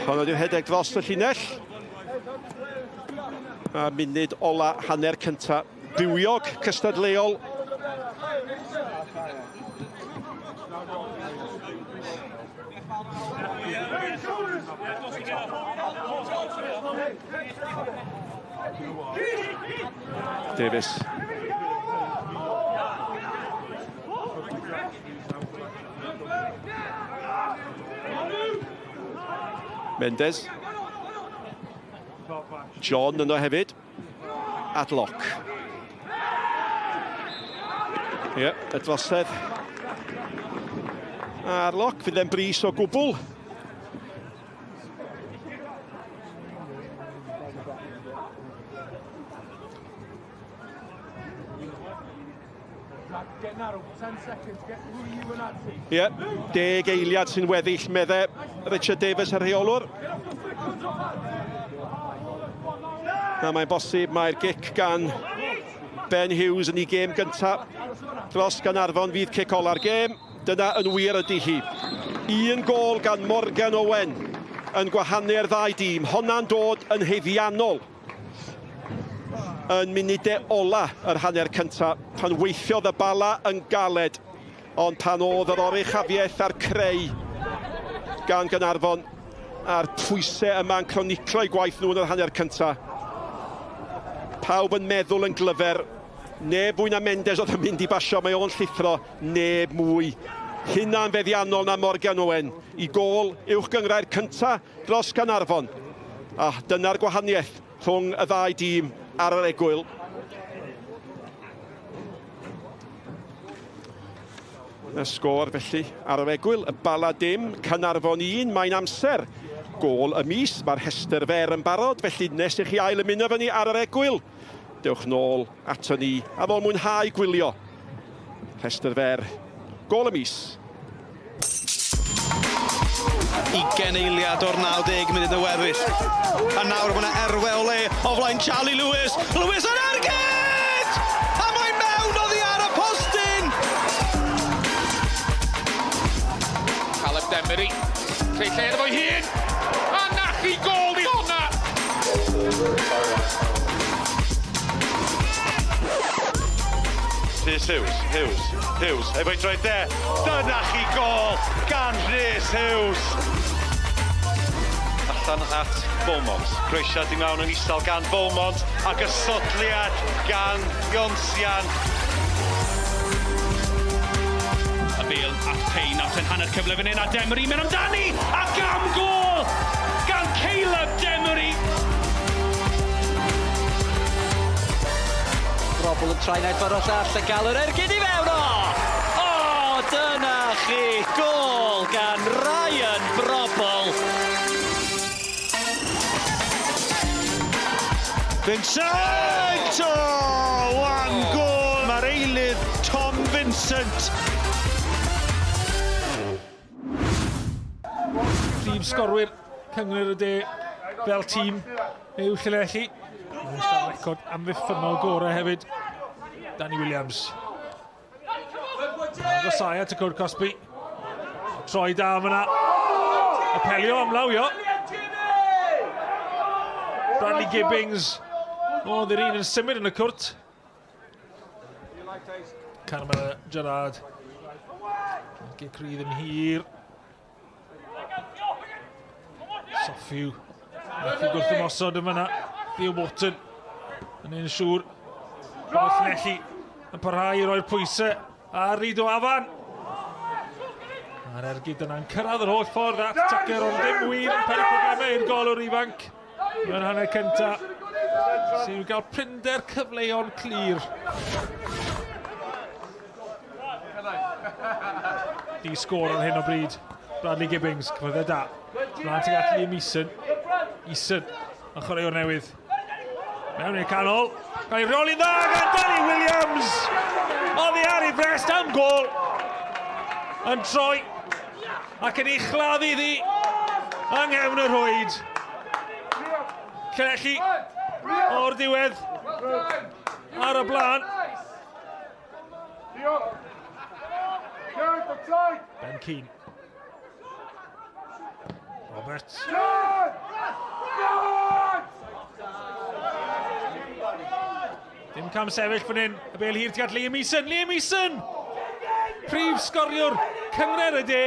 Honno di'r rhedeg dros y llinell. A munud ola hanner cynta. Bywiog, cystadleuol. Davies. Mendes. John yno hefyd. At Lock. Ie, y drosedd. A'r Lock, fydd e'n bris o gwbl. Ie, yeah, 10 eiliad sy'n weddill, medde Richard Davies, y rheolwr. Na, mae'n bosib mae'r gic gan Ben Hughes yn ei gêm gyntaf dros Gaernarfon fydd cic ola'r gêm. Dyna yn wir ydy hi. Un gôl gan Morgan Owen yn gwahanu'r ddau dîm. Honna'n dod yn haeddiannol yn munudau ola yr hanner cyntaf, pan weithiodd y Bala yn galed, ond pan oedd yr oruchafiaeth a'r creu gan Gaernarfon a'r pwysau yma'n croniclo eu gwaith nhw yn yr hanner cyntaf. Pawb yn meddwl yn glyfer, neb fwy na Mendes oedd yn mynd i basio, mae o'n llithro, neb mwy hunan feddiannol na Morgan Owen i gôl uwch gynghrair cyntaf dros Gaernarfon. A dyna'r gwahaniaeth rhwng y ddau dîm ar yr egwyl. Y sgôr felly ar yr egwyl, y Bala dim, Caernarfon 1, mae'n amser. Gôl y mis, mae'r rhestr fer yn barod, felly nes i chi ail ymuno fyny ar yr egwyl, dewch nôl ato ni ar ôl mwynhau gwylio. Rhestr fer, gôl y mis. 20 eiliad o'r 90 munud y weddill. A nawr mae yna erwe o le o flaen Charlie Lewis. Lewis yn ergyd! A mae mewn oddi ar y postyn! Caleb Demery, creu lle iddo fo'i hun. A na chi gôl i hwnna! Rhys Hughes, Hughes, Hughes, efo'i droed de. Dyna chi gôl gan Rhys Hughes. Allan at Beaumont. Croesiad i mewn yn isel gan Beaumont ac ysodliad gan Ionsian. Y bêl at Payne, at yn hanner cyfle fan hyn, a Demery mynd amdani, ac am gôl gan Caleb Demery. Robl yn troi naill ffordd o'r llall a gael yr ergyd i fewn o! O, dyna chi, gôl gan Ryan Brobbel. Vincent! Oh, one goal! Mae'r eilydd Tom Vincent. Prif sgorwyr Cyngor y De fel tîm yw Llanelli. Mae'n record amddiffynnol gorau hefyd. Danny Williams. Agosau at y cwr cosbi. Troi da fyna. Apelio am lawio. Bradley Gibbings. Oedd yr un yn symud yn y cwrt. Carmel Gerard. Gic rydd yn hir. Soffiw. Methu gwrth ymosod yn fyna. Theo Wharton yn un siŵr. Bod Llanelli yn parhau i roi'r pwysau ar Rido Afan. A'r ergyd yna'n cyrraedd yr holl ffordd at Tucker, ond dim wir yn peri problemau i'r golwr ifanc. Mewn hanner cyntaf, sy'n cael prinder cyfleon clir. Di sgôr ar hyn o bryd. Bradley Gibbings, cyfyddau da. Mlaen tuag at Liam Eason. Eason, yn chwaraewr newydd. Mewn i'r canol. Gael ei reoli'n dda gan Danny Williams. Oddi ar ei frest am gôl. Yn troi ac yn ei chladdu iddi yng nghefn y rhwyd. Llanelli o'r diwedd ar y blaen. Ben Keane. Roberts. Dim cam sefyll fan hyn. Y bêl hir tuag at Liam Eason. Liam Eason! Prif sgoriwr Cyngor y De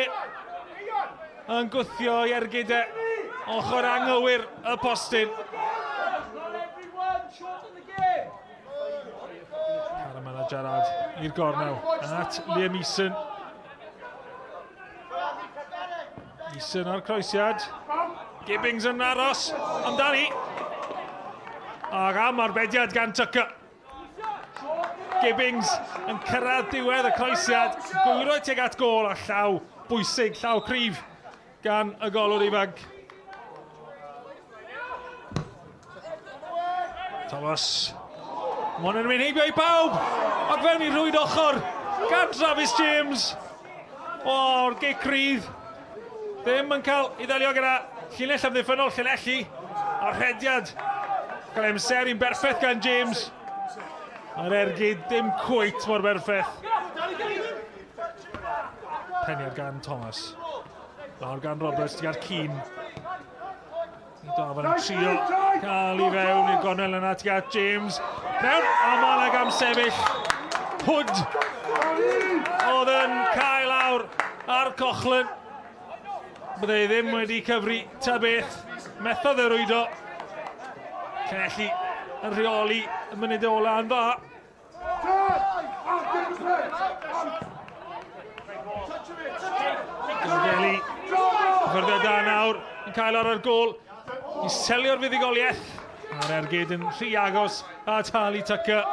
yn gwthio i ergyd e ochr anghywir y postyn. Caramel a Gerard i'r gornel at Liam Eason. Eason ar croesiad. Gibbings yn aros amdani. Ac am arbediad gan Tucker. Gibbings yn cyrraedd diwedd y croesiad. Gwyro tuag at gôl a llaw bwysig, llaw cryf gan y golwr ifanc. Thomas. Mae hwn yn mynd heibio i pawb. Ac fewn i rwyd ochr gan Travis James. O'r gic rydd. Ddim yn cael ei ddelio gyda llinell amddiffynnol Llanelli. A'r rhediad cael ei amseru'n berffaith gan James. Mae'r ergyd dim cweit mor berffaith. Peniad gan Thomas. Lawr gan Roberts, tuag at Keane. Dafan yn trio cael i fewn i'r gornel yna tuag at James. Mewn, a mae yna gam sefyll. Hood oedd yn cael lawr ar Coughlin. Bydde i ddim wedi cyfri ta beth. Methodd e rwydo. Llanelli yn rheoli y munudau ola yn dda. Diogelu. Cyffyrddiad da nawr yn cael ar yr gôl i selio'r fuddugoliaeth. A'r ergyd yn rhy agos at Harley Tucker.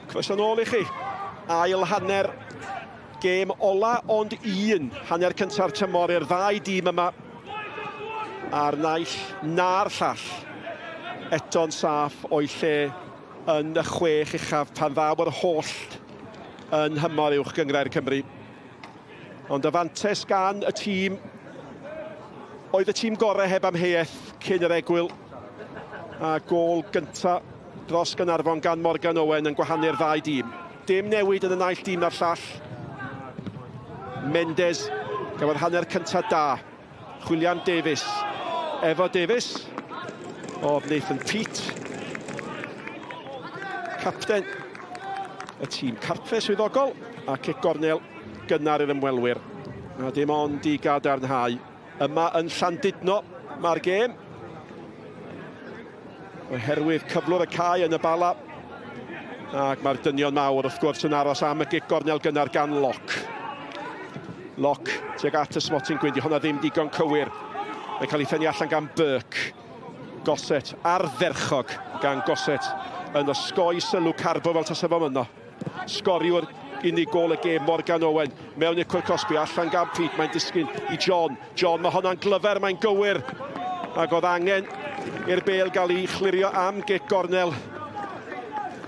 Croeso nôl i chi. Ail hanner gêm ola ond un hanner cynta'r tymor i'r ddau dîm yma. A'r naill na'r llall eto'n saff o'i lle yn y chwech uchaf pan ddaw yr holl yn nhymor uwch gynghrair Cymru. Ond y fantes gan y tîm oedd y tîm gorau heb amheuaeth cyn yr egwyl a gôl gynta dros Gaernarfon gan Morgan Owen yn gwahanu'r ddau dîm. Dim newid yn y naill dîm na'r llall. Mendes gafodd hanner cynta da. Chwilian Davies. Efo Davies. O Nathan Peat. Capten y tîm cartre swyddogol a cic gornel gynnar i'r ymwelwyr. A dim ond i gadarnhau. Yma yn Llandudno mae'r gêm. Oherwydd cyflwr y cae yn y Bala. Ac mae'r dynion mawr wrth gwrs yn aros am y gic gornel gynnar gan Lock. Lock tuag at y smotyn gwyn. Di hwnna ddim digon cywir. Mae'n cael ei ffennu allan gan Burke. Gossett ardderchog gan Gossett yn osgoi sylw Carbo fel tasa fo yno. Sgoriwr unig gôl y gêm Morgan Owen mewn i'r cwrt cosbi allan gan Pete mae'n disgyn i John. John mae honna'n glyfer mae'n gywir ac oedd angen i'r bêl gael ei chlirio am gic gornel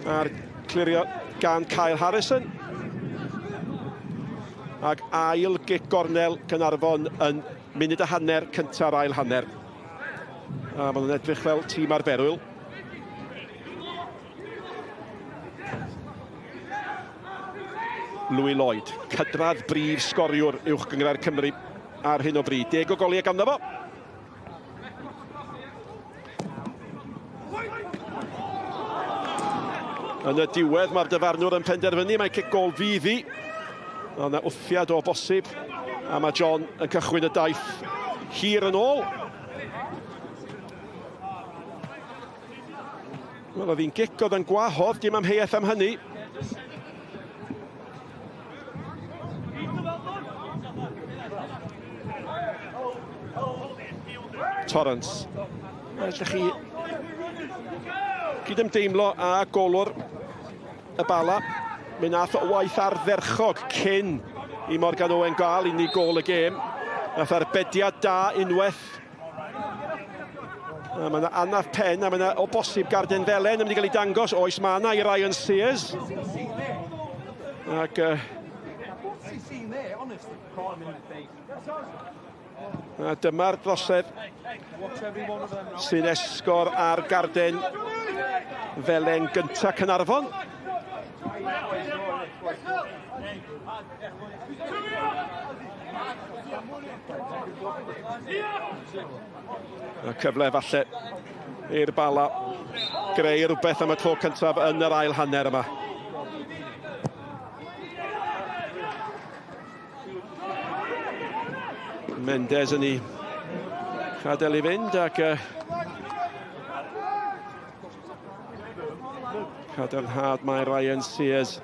a'r clirio gan Kyle Harrison. Ac ail gic gornel Caernarfon yn munud a hanner cynta'r ail hanner. A maen nhw'n edrych fel tîm arferwyl. Louis Lloyd, cydradd brif sgoriwr uwch gynghrair Cymru ar hyn o bryd. 10 o goliau ganddo fo. Yn y diwedd mae'r dyfarnwr yn penderfynu mae cic gol fydd hi. Ond yna wthiad o bosib a mae John yn cychwyn y daith hir yn ôl. Wel, oedd hi'n gic oedd yn gwahodd, dim amheuaeth am hynny. Torrance. Ydych chi cydymdeimlo â golwr y Bala. Mi nath o waith ardderchog cyn i Morgan Owen gael unig gôl y gêm. Nath arbediad da unwaith. A mae yna anaf pen, a mae yna o bosib garden felen yn mynd i gael ei dangos. Oes, mae yna i Ryan Sears. Ac... A dyma'r drosedd sy'n esgor ar garden felen gynta Caernarfon. Y cyfle falle i'r Bala greu rhywbeth am y tro cyntaf yn yr ail hanner yma. Mendes yn ei chadael i fynd ac cadarnhad mae Ryan Sears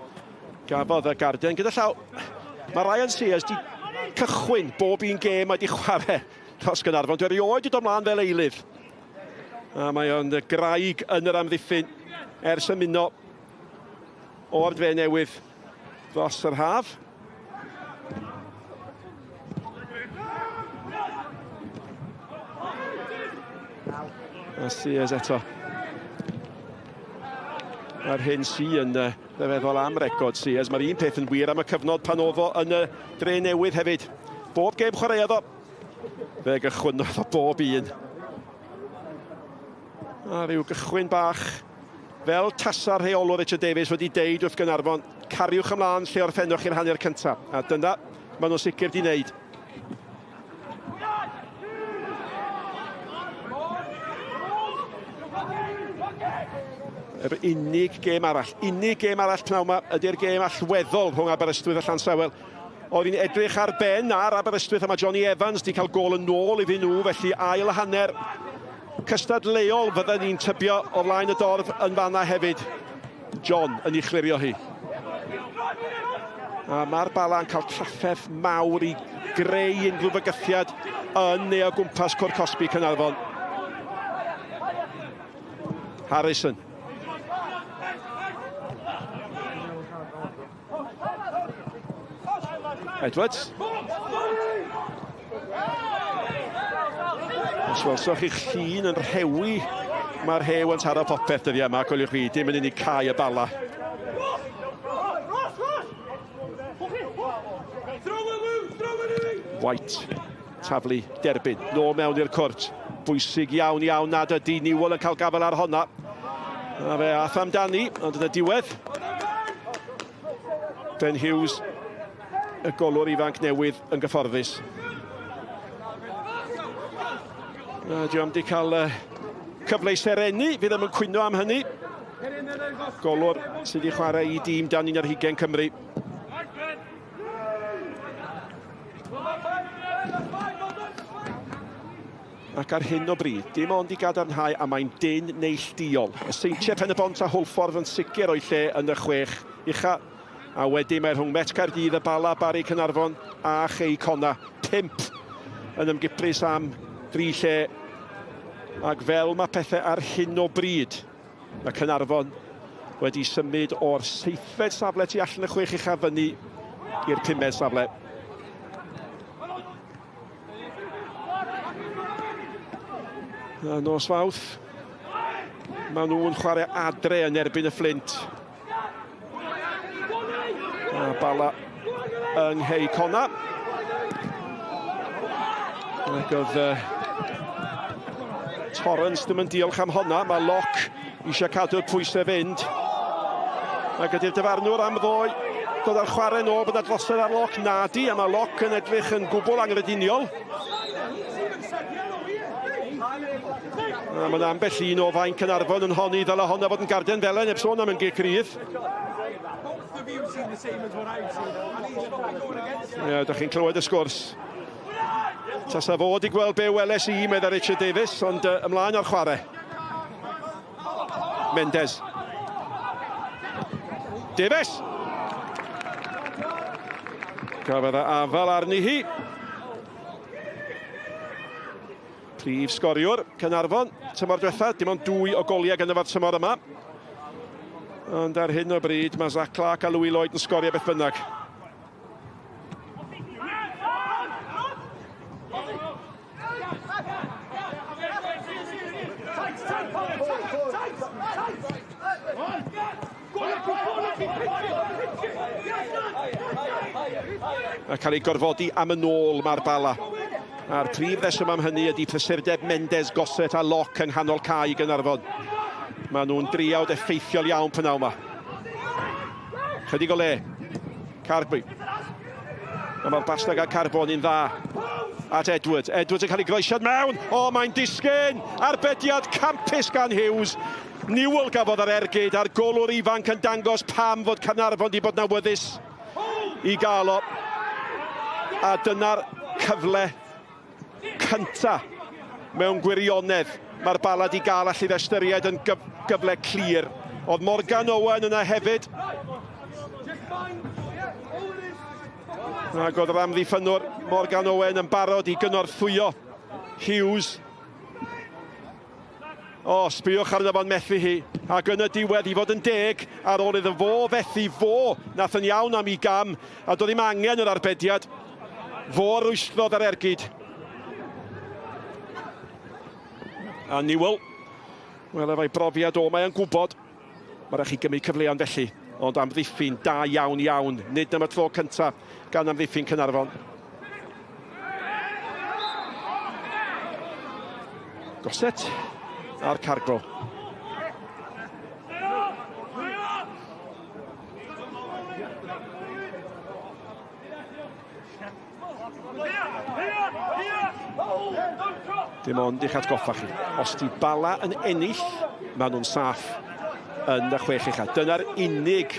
gafodd y garden gyda llaw. Mae Ryan Sears di cychwyn bob un gêm mae di chwarae dros Gaernarfon. Dwi erioed wedi dod mlaen fel eilydd. A mae o'n graig yn yr amddiffyn ers ymuno o'r dre newydd dros yr haf. A Sears eto. A'r hyn sy yn rhyfeddol am record Sears, mae'r un peth yn wir am y cyfnod pan oedd o yn y dre newydd hefyd. Bob gêm chwaraeodd o, fe gychwynnodd o bob un. A rhyw gychwyn bach, fel tasa'r rheolwr Richard Davies wedi deud wrth Gaernarfon, cariwch ymlaen lle orffennwch i'r hanner cyntaf. A dyna maen nhw'n sicr di wneud. Yr unig gêm arall, unig gêm arall pnawn yma ydy'r gêm allweddol rhwng Aberystwyth a Llansawel. Oedd hi'n edrych ar ben ar Aberystwyth a mae Johnny Evans wedi cael gôl yn ôl iddyn nhw, felly ail hanner cystadleuol fydden ni'n tybio o flaen y dorf yn fanna hefyd. John yn ei chlirio hi. A mae'r Bala'n cael trafferth mawr i greu unrhyw fygythiad yn neu o gwmpas cwrt cosbi Caernarfon. Harrison. Edwards. Os welsoch chi'ch llun yn rhewi, mae'r rhew yn taro popeth dyddiau yma, coeliwch fi, dim yn unig cae y Bala. White, taflu, derbyn, nôl mewn i'r cwrt. Bwysig iawn iawn nad ydy Newell yn cael gafael ar honna. A fe ath amdani, ond yn y diwedd, Ben Hughes, y golwr ifanc newydd, yn gyfforddus. Dwi am di cael cyfle i serenu, fi ddim yn cwyno am hynny. Golwr sydd wedi chwarae i dîm dan 21 Cymru. Ac ar hyn o bryd, dim ond i gadarnhau a mae'n dyn neillduol. Y Seintiau Pen-y-bont a Hwlffordd yn sicr o'i lle yn y 6 ucha. A wedyn mae rhwng Met Caerdydd, y Bala, Barri Caernarfon a Chei Connah. 5 yn ymgiprys am 3 lle. Ac fel mae pethau ar hyn o bryd, mae Caernarfon wedi symud o'r 7fed safle tu allan y 6 ucha fyny i'r 5fed safle. Nos Fawrth, maen nhw'n chwarae adre yn erbyn y Fflint. A Bala yng Nghei Connah. Ac oedd Torrance ddim yn diolch am honna. Mae Locke eisiau cadw'r pwysau fynd. Ac ydy'r dyfarnwr am ddoe dod ar chwarae nôl bod 'na drosedd ar Locke. Nadi, a mae Locke yn edrych yn gwbl anghrediniol. A mae 'na ambell un o fainc Caernarfon yn honni ddyle honna fod yn garden felen, heb sôn am yn gic rydd. Ie, dach chi'n clywed y sgwrs. Tasa fod i gweld be weles i, medda Richard Davies, ond ymlaen o'r chwarae. Mendes. Davies! Gafodd e afal arni hi. Prif sgoriwr Caernarfon, tymor diwetha, dim ond 2 o goliau gan efo'r tymor yma. Ond ar hyn o bryd mae Zach Clark a Louis Lloyd yn sgorio beth bynnag. A cael ei gorfodi am y nôl mae'r Bala. A'r prif reswm am hynny ydy prysurdeb Mendes, Gossett a Locke yng nghanol cae Gaernarfon. Maen nhw'n driawd effeithiol iawn p'nawn yma. Chydig o le. Carby. A mae'r Basnag a Carbon yn dda at Edwards. Edwards yn cael ei groesiad mewn. O, mae'n disgyn! Arbediad campus gan Hughes. Newell gafodd yr ergyd a'r golwr ifanc yn dangos pam fod Caernarfon wedi bod yn awyddus i gael o. A dyna'r cyfle cynta mewn gwirionedd. Mae'r Bala di gael allu ystyried yn gyfle clir. Oedd Morgan Owen yna hefyd. Ac oedd yr amddiffynnwr Morgan Owen yn barod i gynorthwyo Hughes. O, sbïwch arno fo'n methu hi. Ac yn y diwedd i fod yn deg, ar ôl iddo fo fethu fo, nath yn iawn am ei gam, a doedd ddim angen yr arbediad. Fo rwystrodd ar ergyd. A Newell, wel efo'i brofiad o, mae o'n gwybod. Mae rhaid chi gymryd cyfleon felly, ond amddiffyn da iawn iawn. Nid am y tro cyntaf gan amddiffyn Caernarfon. Gossett a'r cargo. Dim ond i'ch atgoffa chi, os di Bala yn ennill, maen nhw'n saff yn y chwech ucha. Dyna'r unig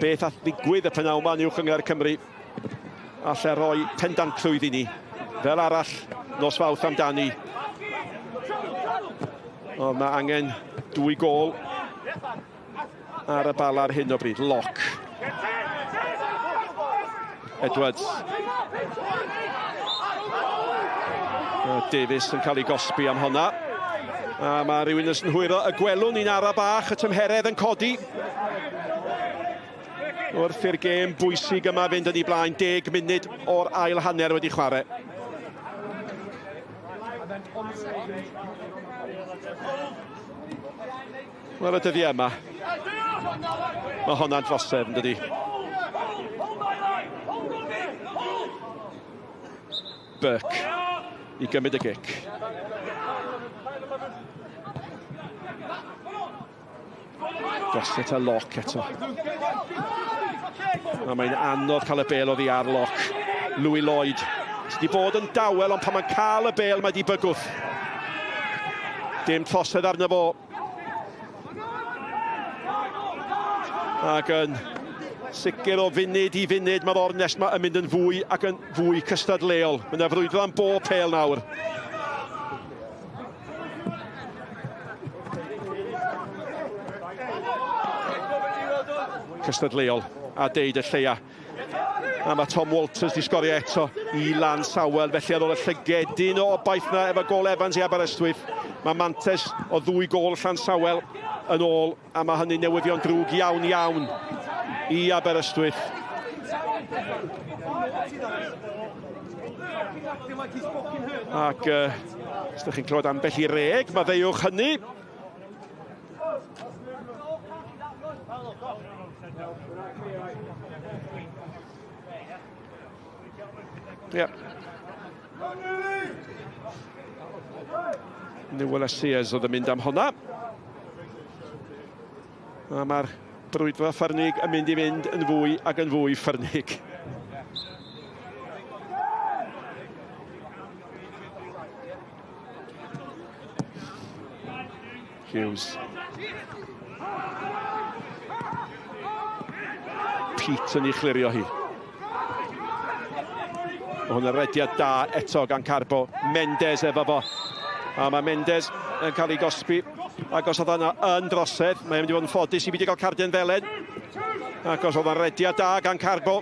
beth all ddigwydd y prynawn yma yn Uwch Gynghrair Cymru. Alle roi pendantrwydd i ni. Fel arall, nos Fawrth amdani. Ond mae angen dwy gôl ar y Bala ar hyn o bryd. Lock. Edwards. Davies yn cael ei gosbi am honna. A mae rhywun yn synhwyro y gwelwn ni'n ara bach, y tymheredd yn codi. Wrth i'r gêm bwysig yma fynd yn ei blaen, 10 munud o'r ail hanner wedi chwarae. Wel, y dyddiau yma, mae honna'n drosedd, yn dydi? Burke i gymryd y gic. Gossett a Locke eto. A mae'n anodd cael y bel oddi ar Locke. Louis Lloyd. Sydd wedi bod yn dawel, ond pan mae'n cael y bel, mae wedi bygwth. Dim trosedd arno fo. Ac yn sicr o funud i funud, mae'r ornest yma yn mynd yn fwy ac yn fwy cystadleuol. Mae yna frwydro am bob pêl nawr. Cystadleuol a deud y lleia. A mae Tom Walters di sgorio eto i Lansawel, felly ar ôl y llygedyn o obaith na efo gôl Evans i Aberystwyth, mae mantes o ddwy gôl Llansawel yn ôl, a mae hynny'n newyddion drwg iawn iawn i Aberystwyth. Ac os ydych chi'n clywed ambell i reg, maddeuwch hynny. Ie. Newell a Sears oedd yn mynd am honna. A mae'r brwydro ffyrnig yn mynd i fynd yn fwy ac yn fwy ffyrnig. Hughes. Pete yn ei chlirio hi. Mae hwn yn rediad da eto gan Carbo. Mendes efo fo. A mae Mendes yn cael ei gosbi. Ac os oedd yna yn drosedd, mae'n mynd i fod yn ffodus i beidio gael cardyn felen. Ac os oedd yna'n rediad da gan Carbo.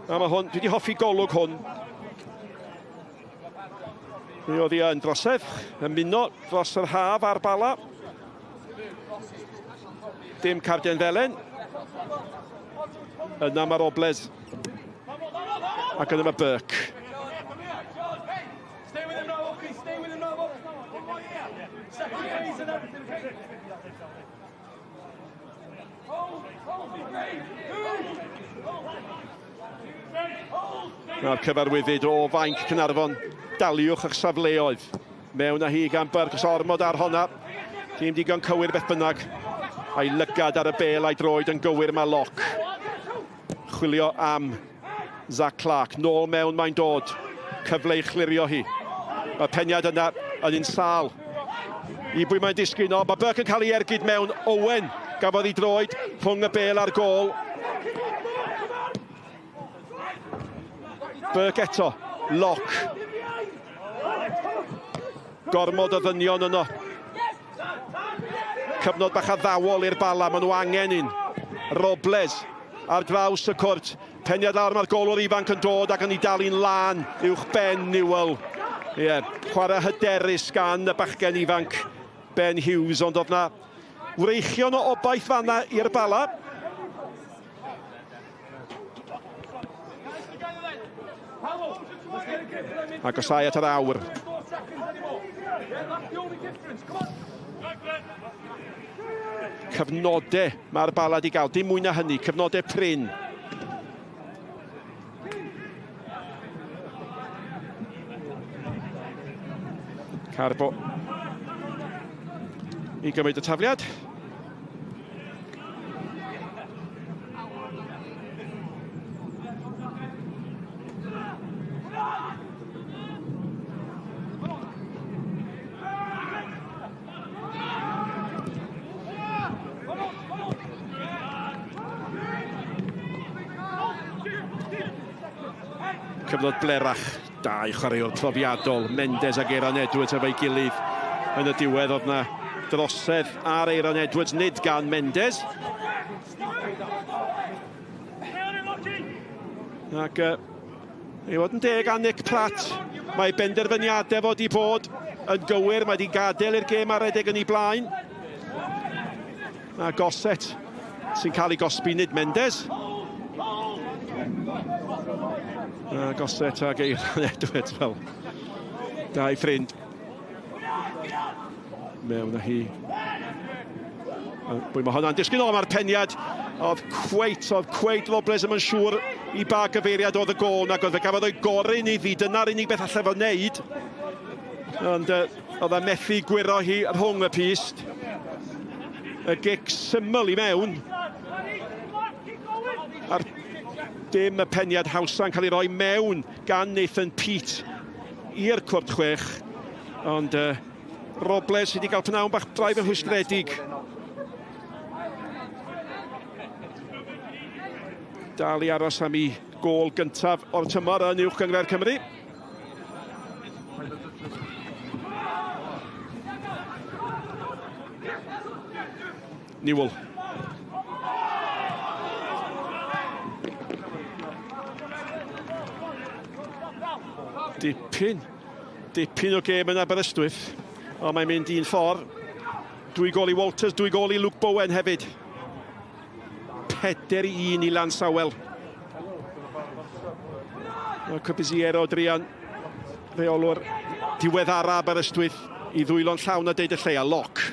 A mae hwn, dwi wedi hoffi golwg hwn. Mi oedd hi yn drosedd, ymuno dros yr haf ar Bala. Dim carden felen. Yna mae Robles. Ac yna mae Burke. Mae'r cyfarwyddyd o fainc Caernarfon, daliwch eich safleoedd. Mewn â hi gan Burke, os ormod ar honna. Tîm digon cywir beth bynnag. A'i lygad ar y bel a'i droed yn gywir mae Locke. Chwilio am Zach Clark. Nôl mewn mae'n dod. Cyfle i chlirio hi. Mae peniad yna yn un sâl. I bwy mae'n disgyn? O, mae Burke yn cael ei ergyd mewn. Owen gafodd ei droed rhwng y bel a'r gôl. Burke eto. Locke. Gormod o ddynion yno. Cyfnod bach addawol i'r Bala, maen nhw angen un. Robles ar draws y cwrt. Peniad lawr, mae'r golwr ifanc yn dod ac yn ei dalu'n lân uwch ben Newell. Ie, chwarae hyderus gan y bachgen ifanc Ben Hughes, ond oedd na wreichion o obaith fanna i'r Bala. Agosau at yr awr. Cyfnodau mae'r Bala di gael, dim mwy na hynny, cyfnodau prin. Carbo i gymryd y tafliad. Cyfnod blerach, dau chwaraewr profiadol, Mendes ac Aaron Edwards efo'i gilydd. Yn y diwedd oedd na drosedd ar Aaron Edwards, nid gan Mendes. Ac i fod yn deg â Nick Pratt, mae benderfyniadau fod i bod yn gywir, mae wedi gadael i'r gêm ar redeg yn ei blaen. A Gossett sy'n cael ei gosbi, nid Mendes. A Gossett ag Aaron Edwards fel dau ffrind. Mewn â hi. Bwy mae hwnna'n disgyn o, mae'r peniad oedd cweit Robles ddim yn siŵr i ba gyfeiriad oedd y gôl, nag oedd fe gafodd o'i goryn iddi, dyna'r unig beth allai fo wneud. Ond oedd e methu gwyro hi rhwng y pyst. Y gic syml i mewn. A'r dim y peniad hawsa'n cael ei roi mewn gan Nathan Peate i'r cwrt chwech. Ond Robles sydd wedi cael pnawn bach braidd yn rhwystredig. Dal i aros am ei gôl gyntaf o'r tymor yn Uwch Gynghrair Cymru. Newell. Dipyn o gêm yn Aberystwyth, ond mae'n mynd un ffordd. 2 gôl i Walters, 2 gôl i Luke Bowen hefyd. 4-1 i Lansawel. Cobiziero Drian, rheolwr diweddara Aberystwyth, i ddwylo'n llawn a deud y lleia. Loc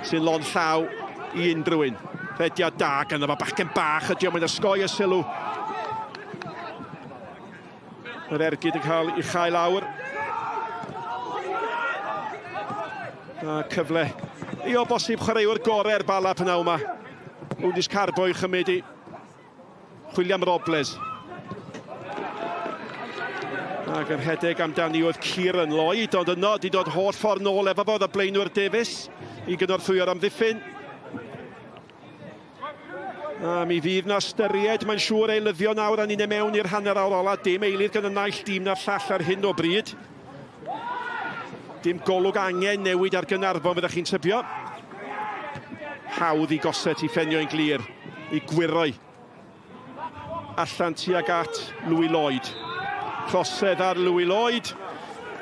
sy'n lond llaw i unrhyw un. Rhediad da ganddo fo, bachgen bach ydi o, mae'n osgoi y sylw. Yr ergyd yn cael ei chau lawr. A cyfle i o bosib chwaraewr gorau'r Bala pnawn yma. Wndis Carbo i chymryd i William Robles. Ac yr rhedeg amdani oedd Kieran Lloyd, ond yno di dod holl ffordd nôl efo fo, y blaenwr Davies i gynorthwyo'r amddiffyn. A mi fydd na styried, mae'n siŵr, eilyddio nawr a ni'n mewn i'r hanner awr ola. Dim eilydd gan y naill dîm na'r llall ar hyn o bryd. Dim golwg angen newid ar Gaernarfon, fyddech chi'n tybio. Hawdd i Gossett i ffenio'n glir, i gwiroi allan tuag at Louis Lloyd. Trosedd ar Louis Lloyd.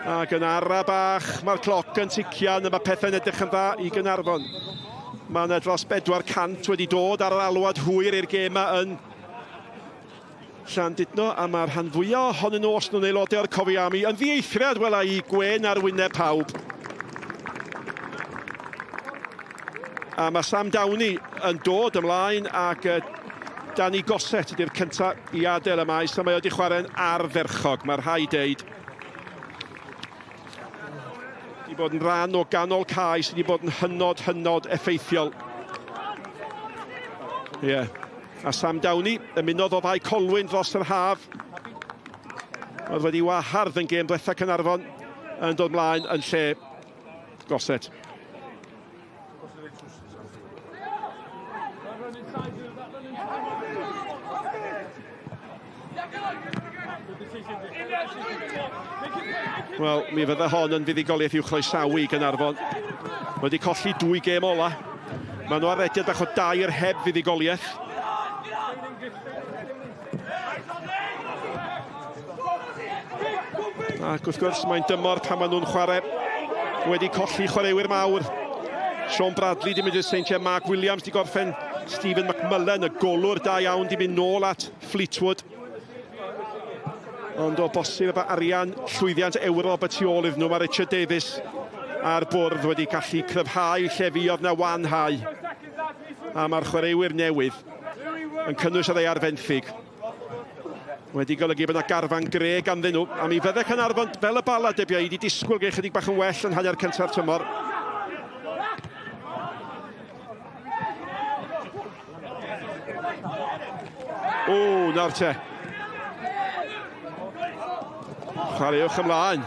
Ac yn ara bach, mae'r cloc yn tician, a mae pethau'n edrych yn dda i Gaernarfon. Mae yna dros 400 wedi dod ar yr alwad hwyr i'r gêm yn Llandudno, a mae'r rhan fwyaf ohonyn nhw, os nhw'n aelodau o'r Cofi Army, yn ddieithriad wela i gwên ar wyneb pawb. A mae Sam Downey yn dod ymlaen, ac Danny Gossett ydy'r cyntaf i adael y maes, a mae wedi chwarae'n ardderchog, mae'r rhaid deud. Wedi bod yn rhan o ganol cae sydd wedi bod yn hynod, hynod effeithiol. Ie. Yeah. A Sam Downey ymunodd o Fae Colwyn dros yr haf. Oedd wedi wahardd yn gêm diwetha Caernarfon yn dod mlaen yn lle Gossett. Wel, mi fydde hon yn fuddugoliaeth i'w chroesawu i Gaernarfon. Wedi colli 2 gêm ola. Maen nhw ar rediad bach o 2 heb fuddugoliaeth. Ac wrth gwrs mae'n dymor pan maen nhw'n chwarae wedi colli chwaraewyr mawr. Sean Bradley di mynd i'r Seintiau, Mark Williams di gorffen, Stephen McMullen, y golwr da iawn, di mynd nôl at Fleetwood. Ond o bosib efo arian llwyddiant Ewrop y tu ôl iddyn nhw, mae Richard Davies a'r bwrdd wedi gallu cryfhau lle fuodd na wanhau. A mae'r chwaraewyr newydd yn cynnwys y rhai ar fenthyg wedi golygu bod yna garfan gre ganddyn nhw. A mi fydde Caernarfon, fel y Bala dybia i, wedi disgwyl gen chydig bach yn well yn hanner cyntaf tymor. O, nawr te. Chwaraewch ymlaen.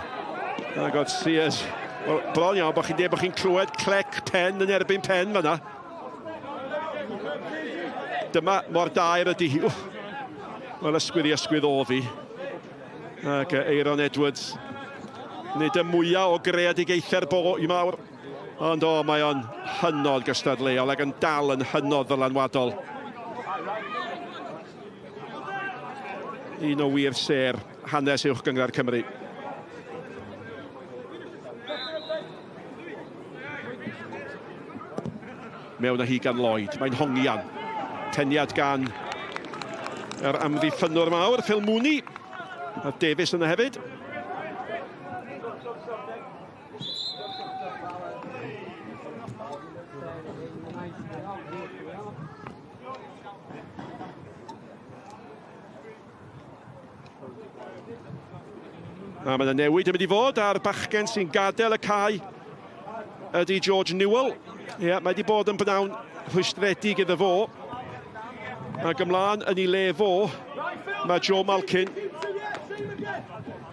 Ac oedd Sears. Wel, bron iawn bod chi'n dweud bod chi'n clywed clec pen yn erbyn pen fanna. Dyma mor daer ydy hi. Wel, ysgwydd i ysgwydd o fi. Ac Aeron Edwards. Nid y mwyaf o greadigaethau'r bo i mawr. Ond o, mae o'n hynod gystadleuol ac yn dal yn hynod ddylanwadol. Un o wir sêr hanes Uwch Gynghrair Cymru. Mewn â hi gan Lloyd. Mae'n hongian. Teniad gan yr amddiffynnwr mawr, Phil Mooney. A Davies yna hefyd. A mae yna newid yn mynd i fod a'r bachgen sy'n gadael y cae ydy George Newell. Ie, yeah, mae wedi bod yn bnawn rhwystredig iddo fo. Ac ymlaen yn ei le fo, mae Joe Malkin,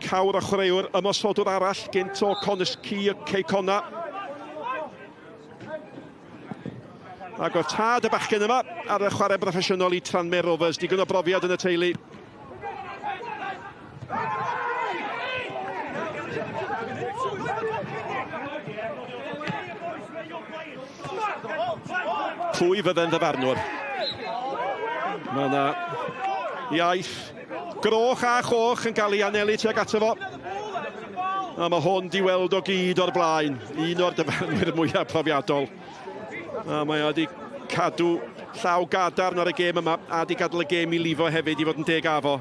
cawr a chwaraewr ymosodwr arall gynt o Connah's Quay Cei Connah. Ac oedd tad y bachgen yma ar y chwarae broffesiynol i Tranmere Rovers, digon o brofiad yn y teulu. Pwy fydde'n ddyfarnwr? Mae yna iaith groch a choch yn cael ei anelu tuag ato fo. A mae hwn di weld o gyd o'r blaen. Un o'r dyfarnwyr mwyaf profiadol. A mae o wedi cadw llaw gadarn ar y gêm yma a di gadael y gêm i lifo hefyd i fod yn deg afo.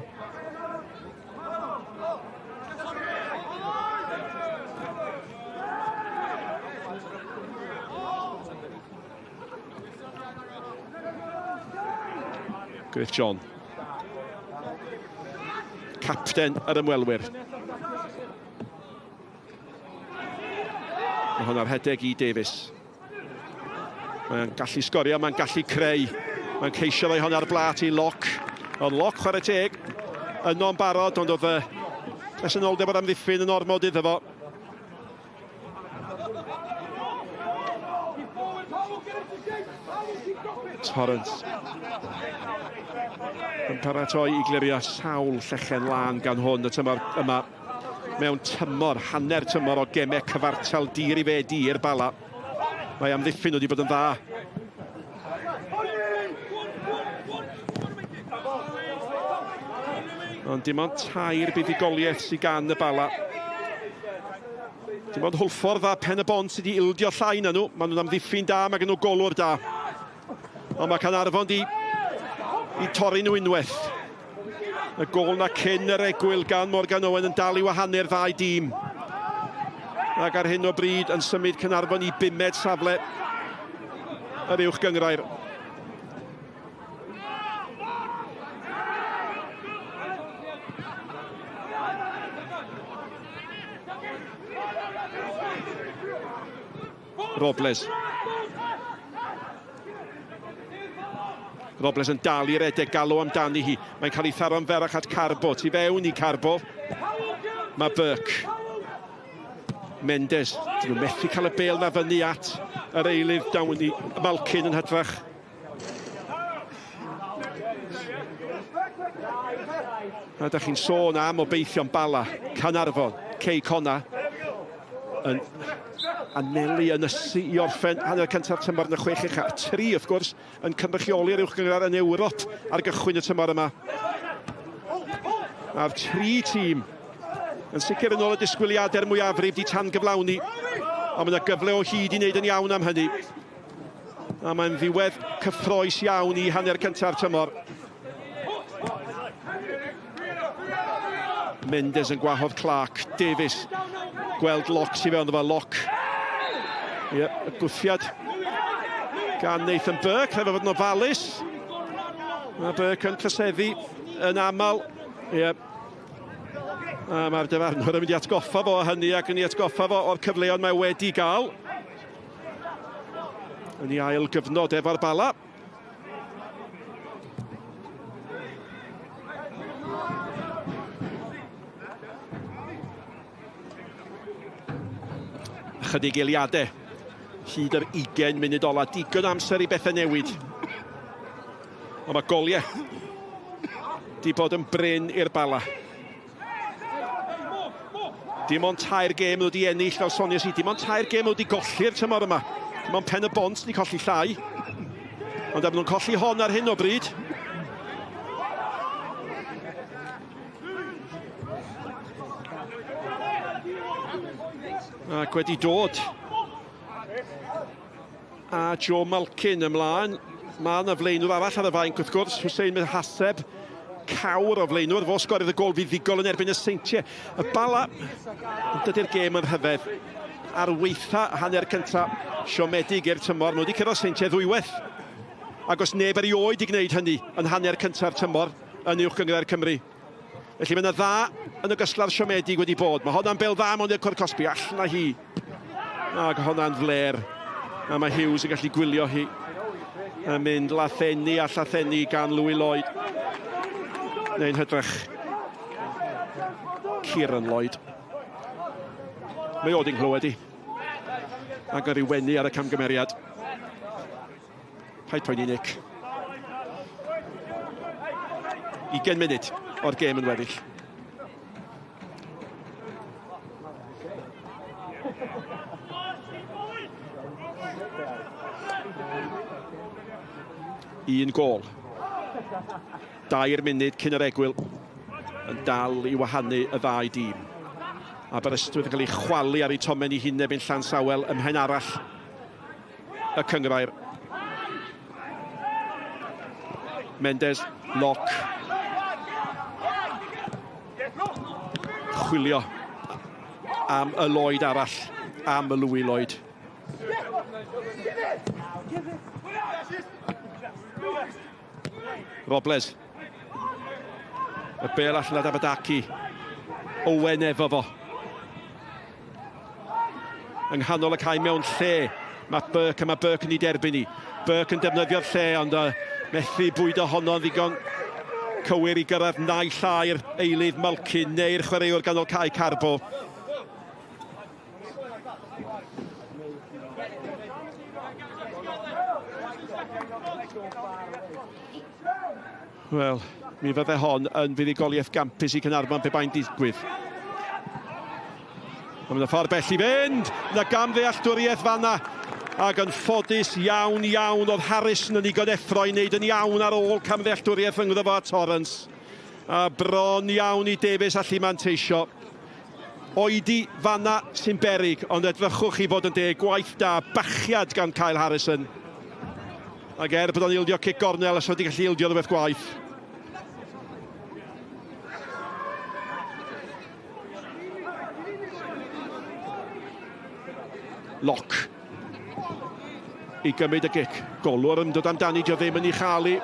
Griff John. Capten yr ymwelwyr. Mae hwnna'r rhedeg i Davies. Mae'n gallu sgorio, mae'n gallu creu. Mae'n ceisio rhoi hwn ar blat i Locke. Ond Locke, chwarae teg, yno'n barod, ond oedd y presenoldeb o'r amddiffyn yn ormod iddo fo. Torrance yn paratoi i glirio sawl llechen lân gan hwn y tymor yma mewn tymor, hanner tymor o gemau cyfartal dir i fedi i'r Bala. Mae amddiffyn wedi bod yn dda. Ond dim ond tair buddugoliaeth sydd gan y Bala. Dim ond Hwlffordd a Pen y Bont sydd wedi ildio llai na nhw. Maen nhw'n amddiffyn da, mae gen nhw golwr da. Ond mae Caernarfon di i torri nhw unwaith. Y gôl na cyn yr egwyl gan Morgan Owen yn dal i wahanu'r ddau dîm. Ac ar hyn o bryd yn symud Caernarfon i bumed safle yr uwch gynghrair. Robles. Robles yn dal i redeg, galw amdani hi. Mae'n cael ei tharo'n ferach at Carbo. Tu fewn i Carbo. Mae Burke. Mendes. Dyn nhw methu cael y bêl na fyny at yr eilydd dawn i Malkin yn hytrach. A da chi'n sôn am obeithion Bala, Caernarfon, Cei Connah yn anelu yn ysu i orffen hanner cyntaf tymor yn y chwech ucha. Tri, wrth gwrs, yn cynrychioli'r uwch gynghrair yn Ewrop ar gychwyn y tymor yma. A'r tri tîm Yn sicr yn ôl y disgwyliadau'r mwyafrif di tan gyflawni. Ond mae yna gyfle o hyd i wneud yn iawn am hynny. A mae'n ddiwedd cyffroes iawn i hanner cynta'r tymor. Mendes yn gwahodd Clark, Davies, gweld Locke sy'n fewn efo Locke. Ie, y gwthiad gan Nathan Burke, rhaid fod yn ofalus. Mae Burke yn troseddu yn aml. Ie. A mae'r dyfarnwr yn mynd i atgoffa fo o hynny ac yn ei atgoffa fo o'r cyfleoedd mae wedi gael. Yn ei ail gyfnod efo'r Bala. Ychydig eiliadau hyd yr 20 munud ola. Digon amser i bethau newid. Ond mae goliau di bod yn brin i'r Bala. Dim ond 3 gêm nhw wedi ennill, fel soniais i. Dim ond 3 gêm nhw wedi golli'r tymor yma. Dim ond Pen y Bont wedi colli llai. Ond am nhw'n colli hon ar hyn o bryd. Ac wedi dod a Joe Malkin ymlaen. Mae yna flaenwr arall ar y fainc wrth gwrs, Hussein Haseb, cawr o flaenwr, fo sgoriodd y gol fuddugol yn erbyn y Seintiau. Y Bala, dydy'r gêm yn rhyfedd. Ar weitha hanner cynta siomedig i'r tymor, nhw wedi cyrraedd Seintiau ddwywaith. Ac os neb erioed i gwneud hynny yn hanner cynta'r tymor yn Uwch Gynghrair Cymru. Felly mae yna dda yn ogystal â'r siomedig wedi bod. Mae honna'n bel dda mewn i'r cwr cosbi, allan â hi. Ac honna'n fler. A mae Hughes yn gallu gwylio hi. Yn mynd lathenni a llathenni gan Louis Lloyd. Neu'n hytrach Kieran Lloyd. Mae o di'n clywed i. Ac ar ei wenu ar y camgymeriad. Paid poeni, Nick. 20 munud o'r gêm yn weddill. Un gôl. 2 munud cyn yr egwyl yn dal i wahanu y ddau dîm. Aberystwyth yn cael ei chwalu ar ei tomen ei hun erbyn Llansawel ym mhen arall y cynghrair. Mendes, Locke. Chwilio am y Lloyd arall, am y Louis Lloyd. Robles. Y bel allan at Abadaki. Owen efo fo. Yng nghanol y cae mewn lle. Mae Burke, a mae Burke yn ei derbyn i. Burke yn defnyddio'r lle, ond methu bwydo honno'n ddigon cywir i gyrraedd naill ai'r eilydd Malkin neu'r chwaraewr ganol cae Carbo. Wel, mi fydde hon yn fuddugoliaeth gampus i Caernarfon pe bai'n digwydd. Ond mae'n ffordd bell i fynd. Na gam ddealltwriaeth fanna. Ac yn ffodus iawn iawn oedd Harrison yn ddigon effro i wneud yn iawn ar ôl camddealltwriaeth rhyngddo fo a Torrance. A bron iawn i Davies allu manteisio. Oedi fanna sy'n berig, ond edrychwch i fod yn deg, gwaith da, bachiad gan Kyle Harrison. Ac er bod o'n ildio cic gornel, os wedi gallu ildio rhywbeth gwaith. Locke i gymryd y gic. Golwr yn dod amdani, dio ddim yn ei chael i.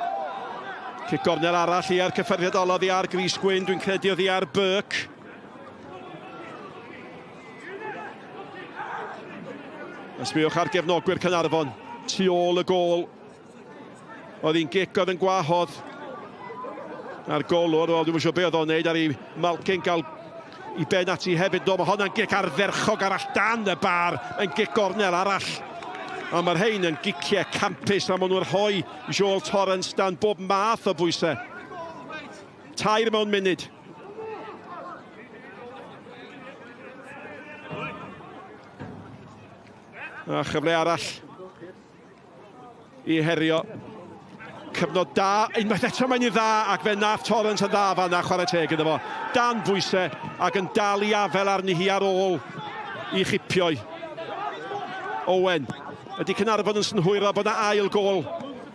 Cic gornel arall i ar cyffyrddiad olaf i ar Gris Gwyn, dwi'n credu oedd i ar Burke. Ysbiwch ar gefnogwyr Caernarfon, tu ôl y gôl. Oedd hi'n gic oedd yn gwahodd. A'r golwr, wel, dwi'm yn siŵr be oedd o'n neud ar ei Malkin gael i ben ati hefyd. No, mae honna'n gic ardderchog arall dan y bar, yn gic gornel arall. A mae'r rhain yn giciau campus, a maen nhw'n rhoi Joel Torrance dan bob math o bwysau. 3 mewn munud. A chyfle arall i herio Cyfnod da, unwaith eto mae'n i dda, ac fe nath Torrance yn dda fanna, chwarae teg iddo fo. Dan bwysau ac yn dal i afel arni hi ar ôl i chipioi. Owen, ydy Caernarfon yn synhwyro bod yna ail gôl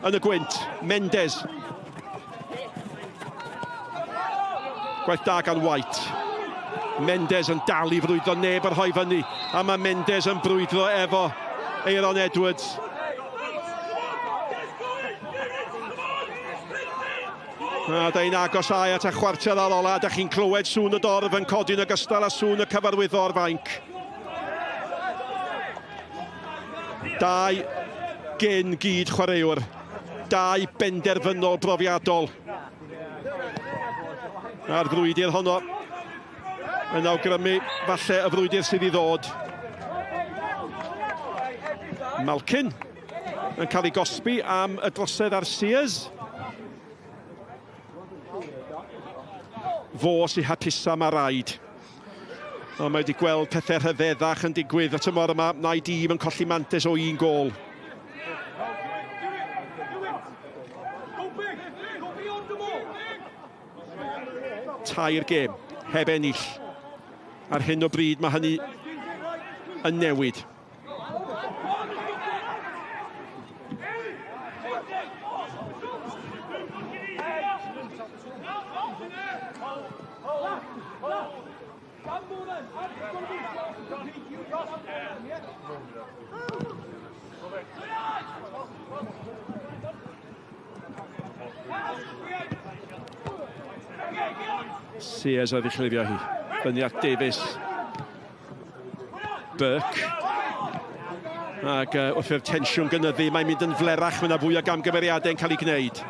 yn y gwynt. Mendes. Gwaith da gan White. Mendes yn dal i frwydro, neb yn rhoi fyny. A mae Mendes yn brwydro efo Aaron Edwards. A da i'n agosau at y chwarter ar ola. Da chi'n clywed sŵn y dorf yn codi'n ogystal â sŵn y cyfarwyddo o'r fainc. Dau gyn gyd chwaraewr. Dau benderfynol brofiadol. A'r frwydr honno yn awgrymu falle y frwydr sydd i ddod. Malkin yn cael ei gosbi am y drosedd ar Sears. Fo sy'n hapusa mae rhaid. Ond mae wedi gweld pethau rhyfeddach yn digwydd y tymor yma. Na'i dîm yn colli mantes o un gôl. Tair gêm, heb ennill. Ar hyn o bryd mae hynny yn newid. Sears oedd i chlifio hi. Fyny at Davies. Burke. Ac wrth i'r tensiwn gynyddu, mae'n mynd yn flerach, mae yna fwy o gamgymeriadau yn cael ei gwneud.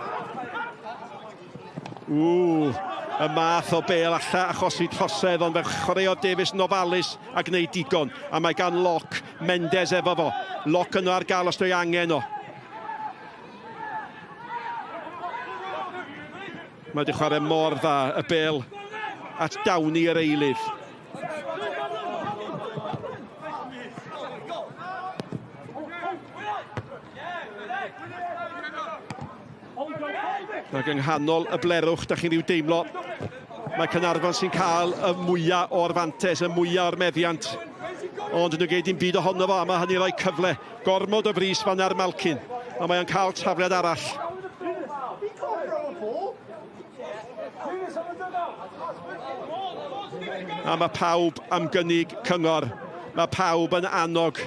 Ww, y math o bêl alla achosi trosedd, ond fe chwaraeodd Davies yn ofalus a gwneud digon. A mae gan Locke Mendes efo fo. Locke yno ar gael os dwi angen o. Mae wedi chwarae mor dda y bêl at dawni yr eilydd. Ac yng nghanol y blerwch, da chi'n rhyw deimlo, mae Caernarfon sy'n cael y mwyaf o'r fantes, y mwyaf o'r meddiant. Ond nhw geid dim byd ohono fo, a mae hynny rhoi cyfle. Gormod o frys fan ar Malkin, a mae o'n cael tafliad arall. A mae pawb am gynnig cyngor. Mae pawb yn annog.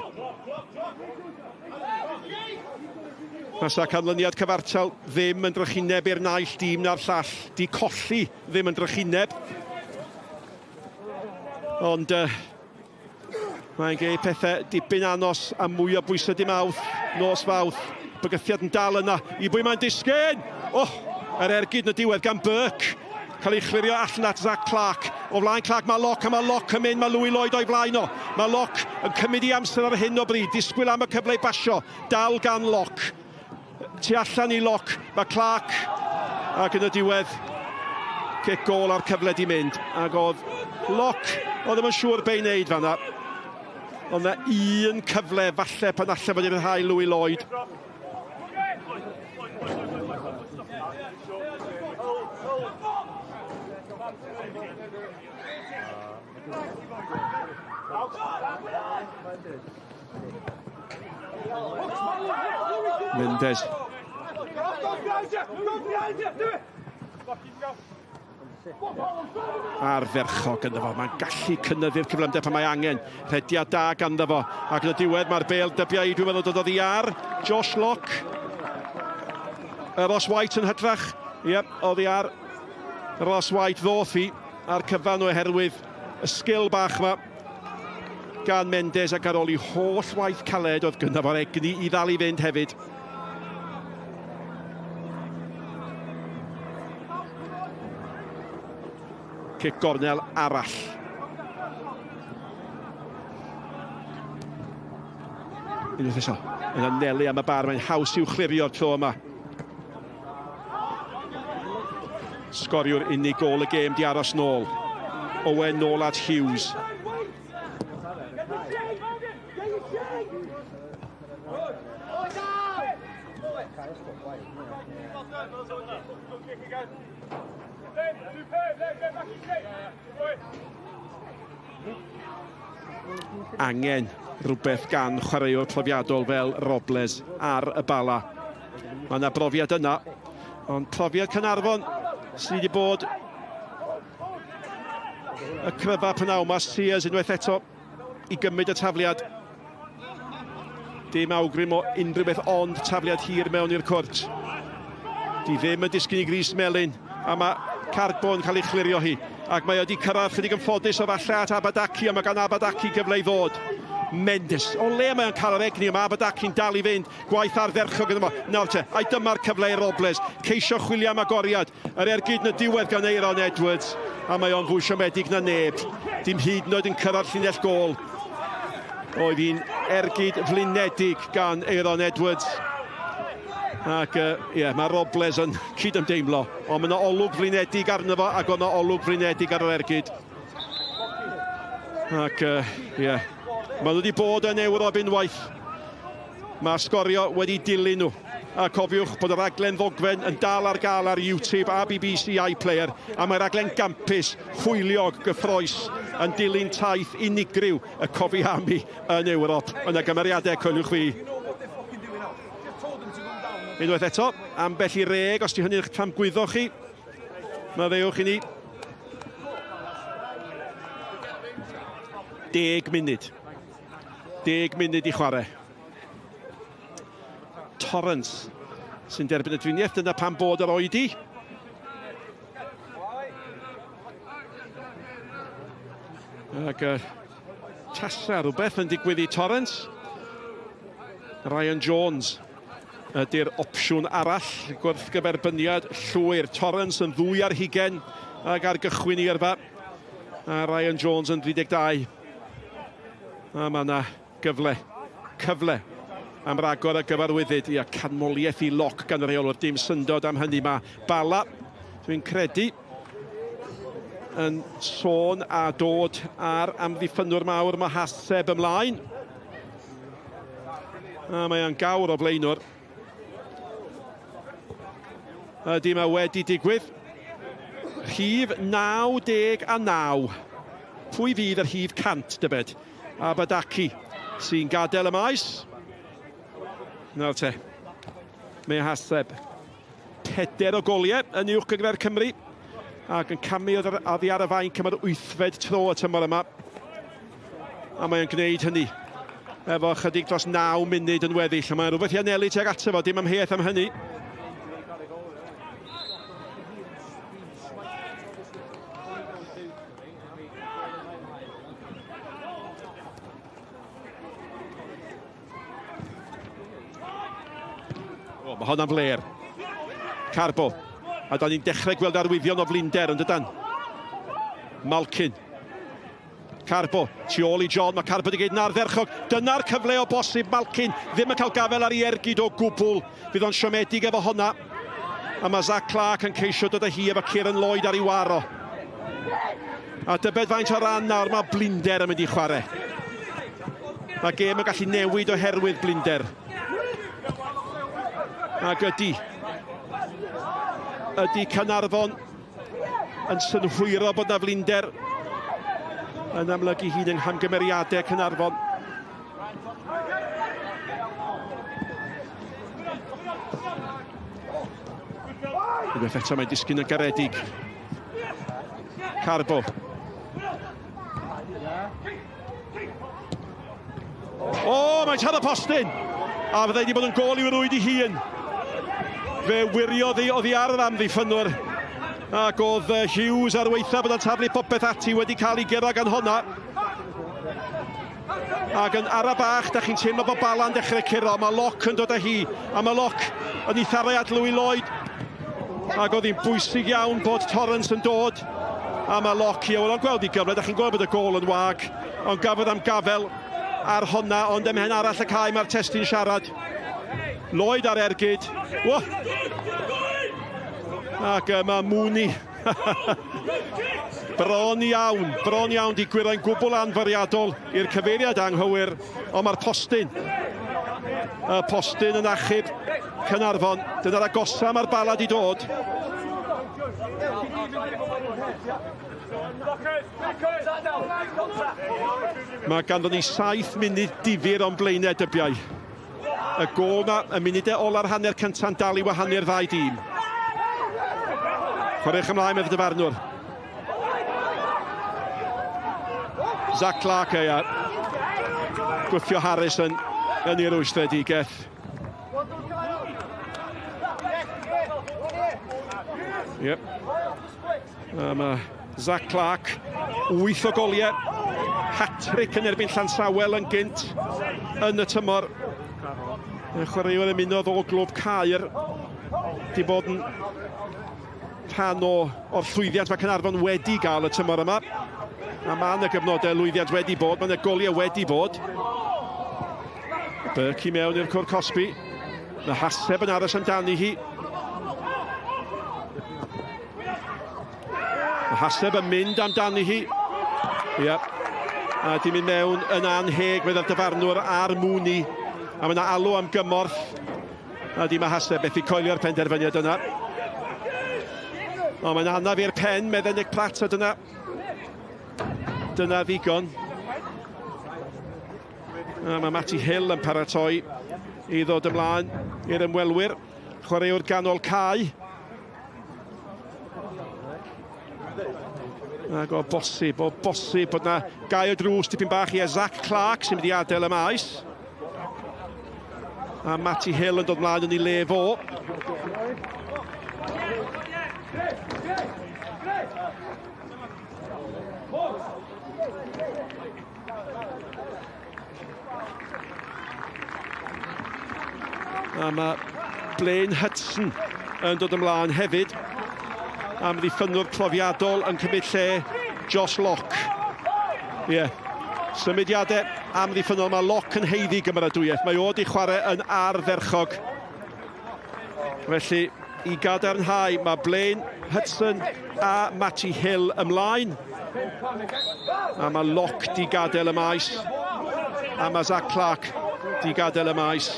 Fysa canlyniad cyfartal ddim yn drychineb i'r naill dîm na'r llall. Di colli ddim yn drychineb. Ond mae'n gwneud pethau dipyn anos a mwy o bwysau dim awth, nos fawrth. Bygythiad yn dal yna. I bwy mae'n disgyn? Oh, yr ergyd yn y diwedd gan Burke. Cael ei chlirio allan at Zach Clark. O flaen Clark mae Locke, a mae Locke yn mynd, mae Louis Lloyd o'i flaen o. Mae Locke yn cymryd i amser ar hyn o bryd, disgwyl am y cyfle i basio. Dal gan Locke. Tu allan i Locke, mae Clark. Ac yn y diwedd, cic gôl a'r cyfle di mynd. Ac oedd Locke, oedd ddim yn siŵr be i wneud fanna. Ond na un cyfle falle pan allan fod i ryddhau Louis Lloyd. Mendes. Ardderchog ynddo fo, mae'n gallu cynyddu'r cyflymder pan mae angen. Rhediad da ganddo fo, ac yn y diwedd mae'r bêl dybiau i, dwi'n meddwl dod oddi ar Josh Locke. Ross White yn hytrach, iep, oddi ar Ross White ddoth hi, a'r cyfan oherwydd y sgil bach yma gan Mendes, ac ar ôl i holl waith caled oedd gynno fo'r egni i ddal i fynd hefyd. Cic gornel arall. Unwaith eto, yn anelu am y bar, mae'n haws i'w chlirio'r tro yma. Sgoriwr unig gôl y gêm di aros nôl. Owen nôl at Hughes. Angen rhywbeth gan chwaraewr profiadol fel Robles ar y Bala. Mae yna brofiad yna, ond profiad Caernarfon sydd wedi bod y cryfa pnawn 'ma. Sears unwaith eto i gymryd y tafliad. Dim awgrym o unrhyw beth ond tafliad hir mewn i'r cwrt. Di ddim yn disgyn i grys melyn, a mae Carbo yn cael ei chlirio hi. Ac mae wedi cyrraedd chydig yn ffodus o falle at Abadaki, a mae gan Abadaki gyfle i ddod. Mendes, o le mae o'n cael yr egni yma, Abadaki'n dal i fynd, gwaith ardderchog iddo fo. Nawr te, ai dyma'r cyfle i Robles, ceisio chwilio am agoriad, yr ergyd yn y diwedd gan Aeron Edwards, a mae o'n fwy siomedig na neb. Dim hyd yn oed yn cyrraedd llinell gôl. Oedd hi'n ergyd flinedig gan Aeron Edwards. Ac ie, mae Robles yn cydymdeimlo, ond mae yna olwg flinedig arno fo, ac oedd yna olwg flinedig ar yr ergyd. Ac ie, maen nhw wedi bod yn Ewrop unwaith. Mae sgorio wedi dilyn nhw. A cofiwch bod y raglen ddogfen yn dal ar gael ar YouTube a BBC iPlayer, a mae raglen gampus, hwyliog, gyffrous yn dilyn taith unigryw y Cofi Army yn Ewrop. Yna gymeriadau, coeliwch fi. Unwaith eto, ambell i reg, os di hynny'n tramgwyddo chi, maddeuwch i ni. 10 munud. 10 munud i chwarae. Torrance sy'n derbyn y driniaeth, dyna pam bod yr oedi. Ac tasa rhywbeth yn digwydd i Torrance. Ryan Jones ydy'r opsiwn arall, gwrthgyferbyniad llwyr. Torrance yn 22 ac ar gychwyn i yrfa. A Ryan Jones yn 32. A mae yna gyfle am ragor y gyfarwyddyd. Ia, canmoliaeth i Lock gan y rheolwr, dim syndod am hynny. Mae Bala, dwi'n credu, yn sôn a dod ar amddiffynwr mawr Mahaseb ymlaen. A mae o'n gawr o flaenwr. Ydy, mae wedi digwydd. Rhif 99. Pwy fydd yr rhif 100, dybed? Abadaki sy'n gadael y maes. Nawr te, mae Haseb 4 o goliau yn uwch gynghrair Cymru ac yn camu oddi ar y fainc am yr 8fed tro y tymor yma. A mae'n gwneud hynny efo chydig dros 9 munud yn weddill. A mae'n rhywbeth i anelu tuag ato fo, dim amheuaeth am hynny. O, mae honna'n fler. Carbo. A da ni'n dechrau gweld arwyddion o flinder yn dydan. Malkin. Carbo, tu ôl i John, mae Carbo wedi gwneud yn ardderchog. Dyna'r cyfle o bosib, Malkin ddim yn cael gafel ar ei ergyd o gwbl. Fydd o'n siomedig efo honna. A mae Zach Clark yn ceisio dod â hi efo Kieran Lloyd ar ei waro. A dybed faint o ran nawr mae blinder yn mynd i chwarae. Mae gêm yn gallu newid oherwydd blinder. Ac ydy Caernarfon yn synhwyro bod na flinder yn amlygu hun yng nghamgymeriadau Caernarfon. Unwaith eto mae'n disgyn yn garedig. Carbo. O, mae'n taro postyn! A fyddai wedi bod yn gôl i'w rwyd i hun. Fe wiriodd hi oddi ar yr amddiffynwr. Ac oedd Hughes ar weitha bod o'n taflu popeth ati wedi cael ei gyrra gan honna. Ac yn ara bach, da chi'n teimlo bod Bala'n dechrau curo. Mae Locke yn dod â hi, a mae Locke yn ei tharau at Louis Lloyd. Ac oedd hi'n bwysig iawn bod Torrance yn dod. A mae Locke, ie, wel, o'n gweld i gyfle, da chi'n gweld bod y gôl yn wag. Ond gafodd am gafel ar honna, ond ymhen arall y cae mae'r testyn siarad. Lloyd ar ergyd. Wo! Ac mae Mooney. Bron iawn di gwyro'n gwbl anfwriadol i'r cyfeiriad anghywir, ond mae'r postyn. Y postyn yn achub Caernarfon. Dyna'r agosa mae'r Bala di dod. Mae ganddo ni 7 munud difyr o'n blaenau dybiau. Y gôl na, y munudau ola'r hanner cynta'n dal i wahanu'r ddau dîm. Chwaraewch ymlaen meddwl dyfarnwr. Zach Clark ia. Gwthio Harrison yn ei rwystredigaeth. Yep. A mae Zach Clark, 8 o goliau, hat-trick yn erbyn Llansawel yn gynt yn y tymor. Y chwaraewr ymunodd o glwb Caer, di bod yn rhan o'r llwyddiant mae Caernarfon wedi gael y tymor yma. A mae yna gyfnodau lwyddiant wedi bod, mae yna goliau wedi bod. Burke i mewn i'r cwr cosbi. Mae Haseb yn aros amdani hi. Mae Haseb yn mynd amdani hi. Ie. A di mynd mewn yn anheg meddai'r dyfarnwr ar Mooney. A mae yna alw am gymorth. A di mae Haseb methu coelio'r penderfyniad yna. O, mae'n anaf i'r pen, meddai Nick Pratt, a dyna ddigon. A mae Matty Hill yn paratoi i ddod ymlaen i'r ymwelwyr. Chwaraewr ganol cae. Ac o bosib bod na gau o drws tipyn bach i Zach Clark sy'n mynd i adael y maes. A Matty Hill yn dod mlaen yn ei le fo. A mae Blaine Hudson yn dod ymlaen hefyd. Am ddiffynwr profiadol yn cymryd lle Josh Locke. Ie. Yeah. Symudiadau am ddiffynol. Mae Locke yn haeddu gymeradwyaeth. Mae o wedi chwarae yn ardderchog. Felly, i gadarnhau, mae Blaine Hudson a Matty Hill ymlaen. A mae Locke di gadael y maes. A mae Zach Clark di gadael y maes.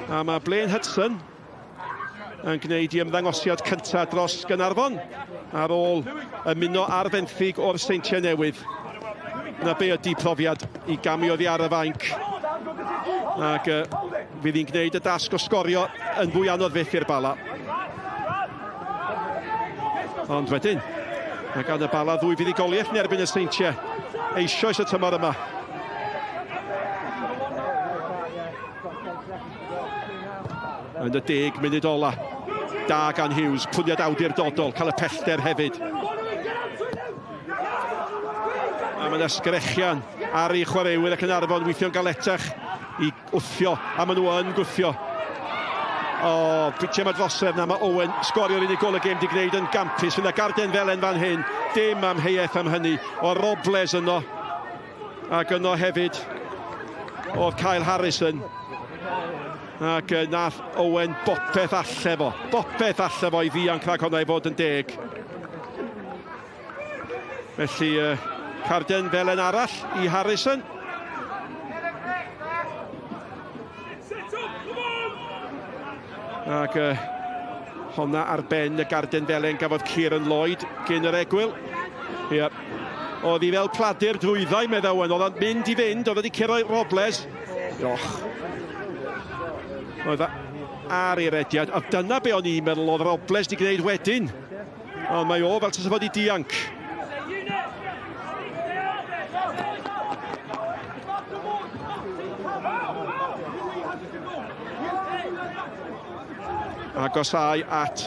A mae Blaine Hudson yn gwneud i ymddangosiad cyntaf dros Gaernarfon ar ôl ymuno ar fenthyg o'r Seintiau Newydd. Na be ydi profiad i gamu oddi ar y fainc. Ac fydd hi'n gwneud y dasg o sgorio yn fwy anodd fyth i'r Bala. Ond wedyn, mae gan y Bala ddwy fuddugoliaeth yn erbyn y Seintiau eisoes y tymor yma. Yn y 10 munud ola. Da gan Hughes, pwyniad awdurdodol, cael y pellter hefyd. A mae'n ysgrechian ar ei chwaraewyr ac yn Arfon weithio'n galetach i wthio, a maen nhw yn gwthio. O, pitio mae drosedd na, mae Owen sgorio'r unig gol y gêm di gwneud yn gampus. Fydd yna garden felen fan hyn, dim amheuaeth am hynny. O Robles yno, ac yno hefyd oedd Kyle Harrison. Ac nath Owen bopeth alle fo. Bopeth alle fo i ddianc rhag hwnna i fod yn deg. Felly, carden felen arall i Harrison. Ac honna ar ben y garden felen gafodd Kieran Lloyd gyn yr egwyl. Ie. Oedd hi fel pladur drwyddau, meddai Owen. Oedd o'n mynd i fynd, oedd wedi curo Robles. Och. Oedd ar ei rediad, a dyna be o'n i'n meddwl oedd Robles di gwneud wedyn. Ond mae o fel tasa fod i dianc. Agosau at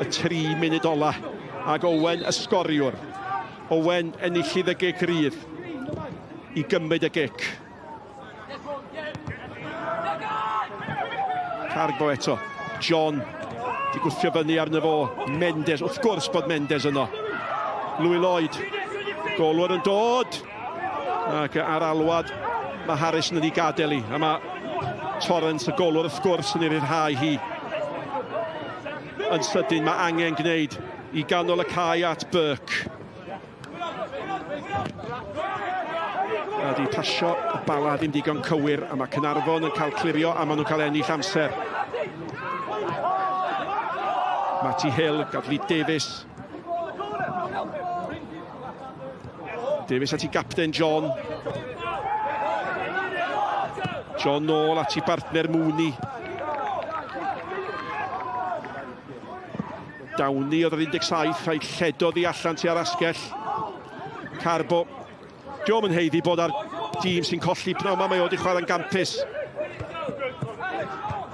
y 3 munud ola. Ac Owen y sgoriwr. Owen enillydd y gic rydd i gymryd y gic. Cargo eto. John di gwthio fyny arno fo. Mendes, wrth gwrs bod Mendes yno. Louis Lloyd. Golwr yn dod. Ac ar alwad mae Harrison yn ei gadael i. A mae Torrance y golwr wrth gwrs yn ei ryddhau hi. Yn sydyn mae angen gwneud i ganol y cae at Burke. A di pasio y Bala ddim digon cywir, a mae Caernarfon yn cael clirio a maen nhw'n cael ennill amser. Matty Hill, gadw i Davies. Davies at ei gapten John. John nôl at ei bartner Mooney. Downey oedd yr 17, a'i lledodd i allan tua'r asgell. Carbo. Dio'm yn haeddu bod ar dîm sy'n colli pnawn 'ma, mae o wedi chwarae'n gampus.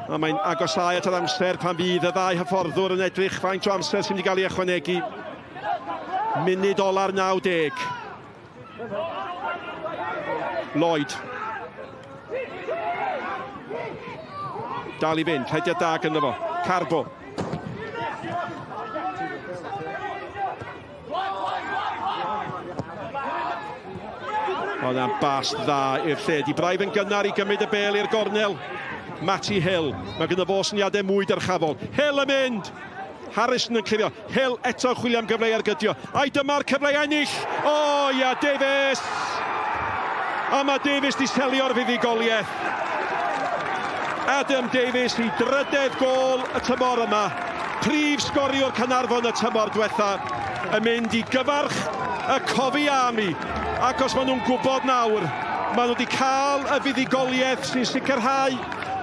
A mae'n agosáu at yr amser pan fydd y ddau hyfforddwr yn edrych faint o amser sy'n mynd i gael ei ychwanegu. Munud ola'r 90. Lloyd. Dal i fynd, rhediad da gyda fo. Carbo. Oedd na'n bas dda i'r lle. Di braidd yn gynnar i gymryd y bel i'r gornel. Matty Hill. Mae gyda fo syniadau mwy dyrchafol. Hill yn mynd! Harrison yn clirio. Hill eto chwilio am gyfle i ergydio. Ai dyma'r cyfle i ennill! O ia, Davies! A mae Davies di selio'r fuddugoliaeth. Adam Davies i drydedd gôl y tymor yma. Prif sgoriwr Caernarfon y tymor diwetha yn mynd i gyfarch y Cofi Army. Ac os maen nhw'n gwybod nawr, maen nhw wedi cael y fuddugoliaeth sy'n sicrhau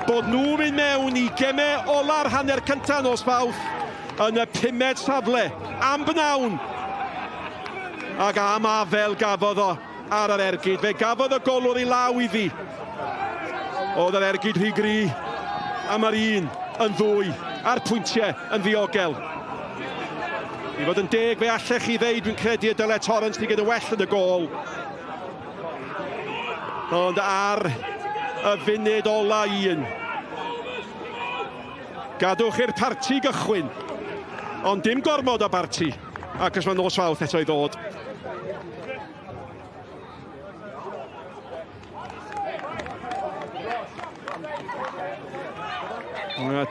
bod nhw'n mynd mewn i gemau ola'r hanner cyntaf nos Fawrth yn y pumed safle am bnawn. Ac am afel gafodd o ar yr ergyd. Fe gafodd y golwr i law iddi. Oedd yr ergyd rhy gry am yr un yn ddwy a'r pwyntiau yn ddiogel. I fod yn deg, fe allech chi ddeud, dwi'n credu y dyle Torrance di gyda well yn y gôl. Ond ar y funud ola un. Gadwch i'r parti gychwyn. Ond dim gormod o barti. Ac os mae nos Fawrth eto i ddod.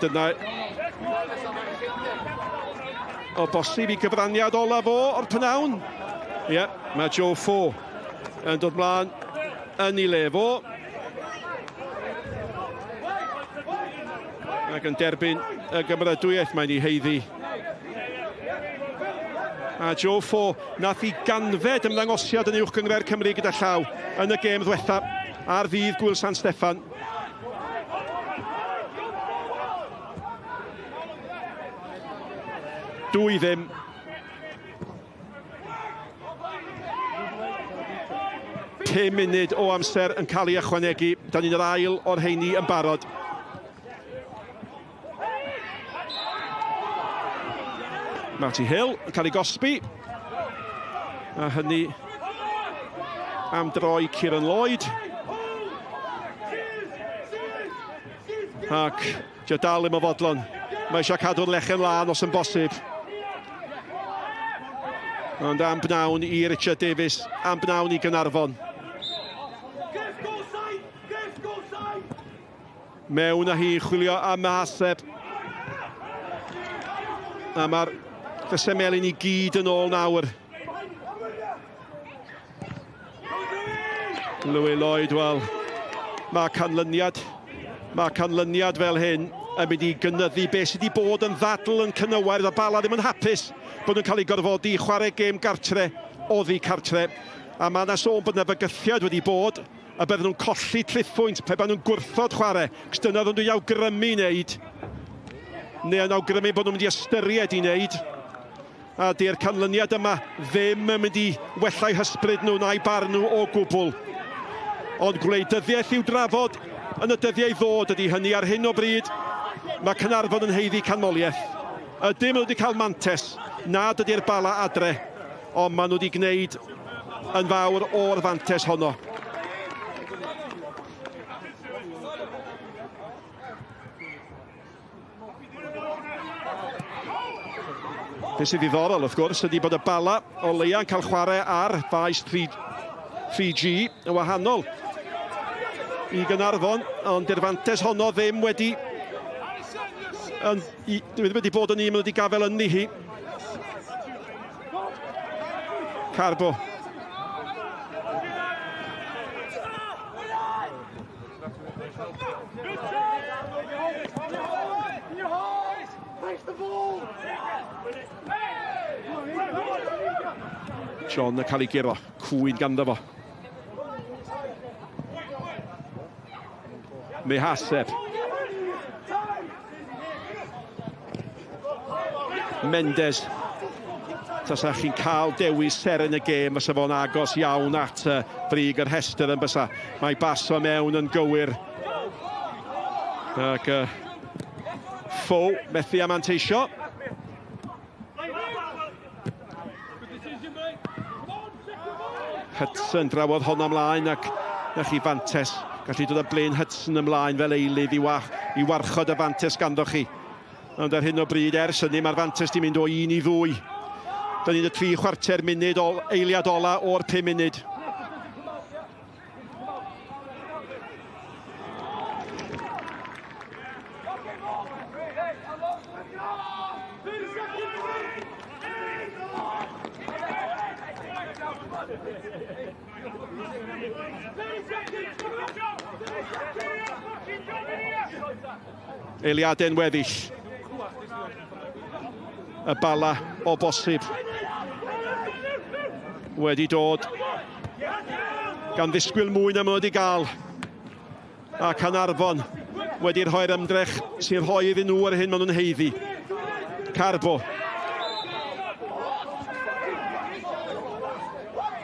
Dyna o bosib i gyfraniad olaf o o'r pnawn. Ie, yeah, mae Joe Fo yn dod mlaen yn ei le fo. Ac yn derbyn y gymeradwyaeth mae'n ei haeddu. A Joe Fo nath i ganfed ymddangosiad yn Uwch Gynghrair Cymru gyda llaw yn y gêm ddwetha ar ddydd Gŵyl San Steffan. Dwy ddim. 5 munud o amser yn cael ei ychwanegu. Da ni'n yr ail o'r heini yn barod. Matty Hill yn cael ei gosbi. A hynny am droi Kieran Lloyd. Ac dio dal ddim o fodlon. Mae eisiau cadw'r lechen lân os yn bosib. Ond am bnawn i Richard Davies, am bnawn i Gaernarfon. Mewn â hi chwilio am Mahaseb. A mae'r Llysau Melyn i gyd yn ôl nawr. Louis Lloyd, wel, mae canlyniad fel hyn yn mynd i gynyddu beth sydd wedi bod yn ddadl yn cynywair. A Bala ddim yn hapus bod nhw'n cael ei gorfodi i chwarae gêm gartre oddi cartre. A mae yna sôn bod yna fygythiad wedi bod a bydden nhw'n colli triphwynt pe baen nhw'n gwrthod chwarae. Cos dyna oedden nhw'n awgrymu i wneud. Neu yn awgrymu bod nhw'n mynd i ystyried i wneud. A di'r canlyniad yma ddim yn mynd i wella'u hysbryd nhw na'i barn nhw o gwbl. Ond gwleidyddiaeth i'w drafod yn y dyddiau ddod ydy hynny. Ar hyn o bryd mae Caernarfon yn haeddu canmoliaeth. Ydyn nhw wedi cael mantes nad ydy'r Bala adre, ond maen nhw wedi gwneud yn fawr o'r fantes honno. Beth sydd ddiddorol, wrth gwrs, ydy bod y Bala o leia'n cael chwarae ar faes 3G yn wahanol i Gaernarfon, ond dy'r fantes honno ddim wedi bod yn un maen nhw wedi gafael ynddi hi. Carbo. John yn cael ei guro, cwyn ganddo fo. Mehaseb. Mendes. Tasa chi'n cael dewis seren y gêm, fysa fo'n agos iawn at brig yr rhestr yn bysa. Mae baso mewn yn gywir. Ac Fo methu am anteisio. Hudson drawodd honno ymlaen ac na chi fantes. Gallu dod â Blaine Hudson ymlaen fel eilydd i, i warchod y fantes ganddo chi. Ond ar hyn o bryd ers hynny mae'r fantes di mynd o 1 i 2. Dyna ni'n y 3/4 munud ol, eiliad ola o'r 5 munud. Eiliadau'n weddill. Y Bala o bosib wedi dod gan ddisgwyl mwy na maen nhw wedi gael. A Caernarfon wedi rhoi'r ymdrech sy'n rhoi iddyn nhw ar hyn maen nhw'n haeddu. Carbo.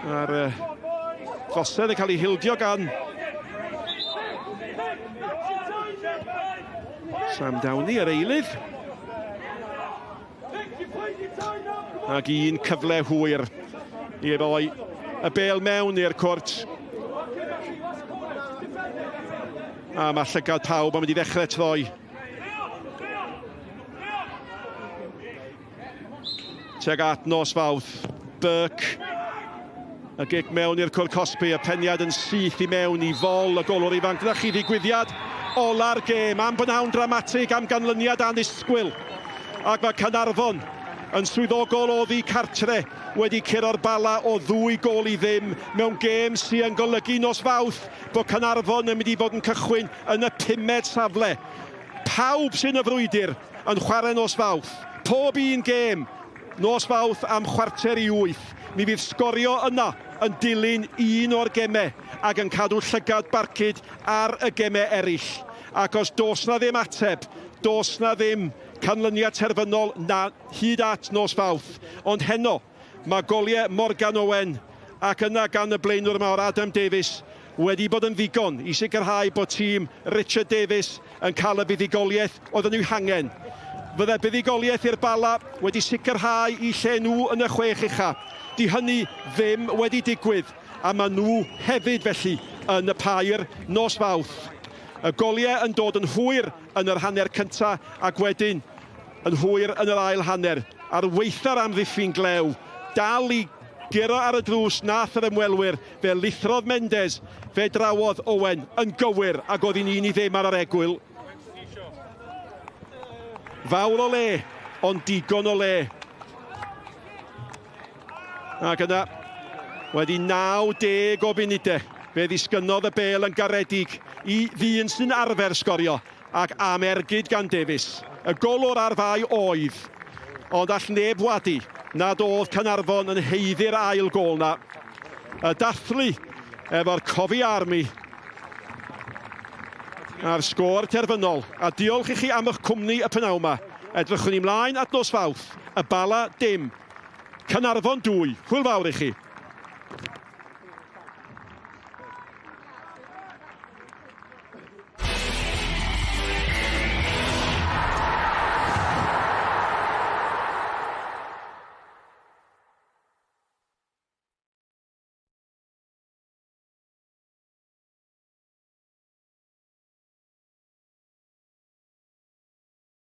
A'r drosedd yn cael ei hildio gan Sam Downey, yr eilydd. Ac un cyfle hwyr i roi y bêl mewn i'r cwrt. A mae llygad pawb yn mynd i ddechrau troi. Tuag at nos Fawrth. Burke. Y gic mewn i'r cwrt cosbi, y peniad yn syth i mewn i fol y golwr ifanc. Dyna chi ddigwyddiad ola'r gêm, am bynhawn dramatig, am ganlyniad annisgwyl. Ac mae Caernarfon yn swyddogol oddi cartre wedi curo'r Bala o 2 gôl i ddim mewn gêm sy'n yn golygu nos Fawrth bod Caernarfon yn mynd i fod yn cychwyn yn y 5med safle. Pawb sy'n y frwydr yn chwarae nos Fawrth. Pob un gêm nos Fawrth am 7:45. Mi fydd sgorio yna yn dilyn un o'r gemau ac yn cadw llygad barcud ar y gemau eraill. Ac os does na ddim ateb, does na ddim canlyniad terfynol na hyd at nos Fawrth. Ond heno, mae goliau Morgan Owen ac yna gan y blaenwr mawr Adam Davies wedi bod yn ddigon i sicrhau bod tîm Richard Davies yn cael y fuddugoliaeth oedden nhw'n hangen. Fydde buddugoliaeth i'r Bala wedi sicrhau i lle nhw yn y 6 ucha. Di hynny ddim wedi digwydd, a maen nhw hefyd felly yn y pair nos Fawrth. Y goliau yn dod yn hwyr yn yr hanner cynta ac wedyn yn hwyr yn yr ail hanner. Ar weitha'r amddiffyn glew, dal i guro ar y drws nath yr ymwelwyr, fe lithrodd Mendes, fe drawodd Owen yn gywir ac oedd hi'n 1-0 ar yr egwyl. Fawr o le, ond digon o le. Ac yna, wedi 90 o funudau, fe ddisgynnodd y bêl yn garedig i ddyn sy'n arfer sgorio ac am ergyd gan Davies. Y golwr ar fai oedd, ond all neb wadu nad oedd Caernarfon yn haeddu'r ail gôl na. Y dathlu efo'r Cofi Army a'r sgôr terfynol. A diolch i chi am eich cwmni y p'nawn yma. Edrychwn ni mlaen at nos Fawrth. Y Bala dim, Caernarfon 2. Hwyl fawr i chi.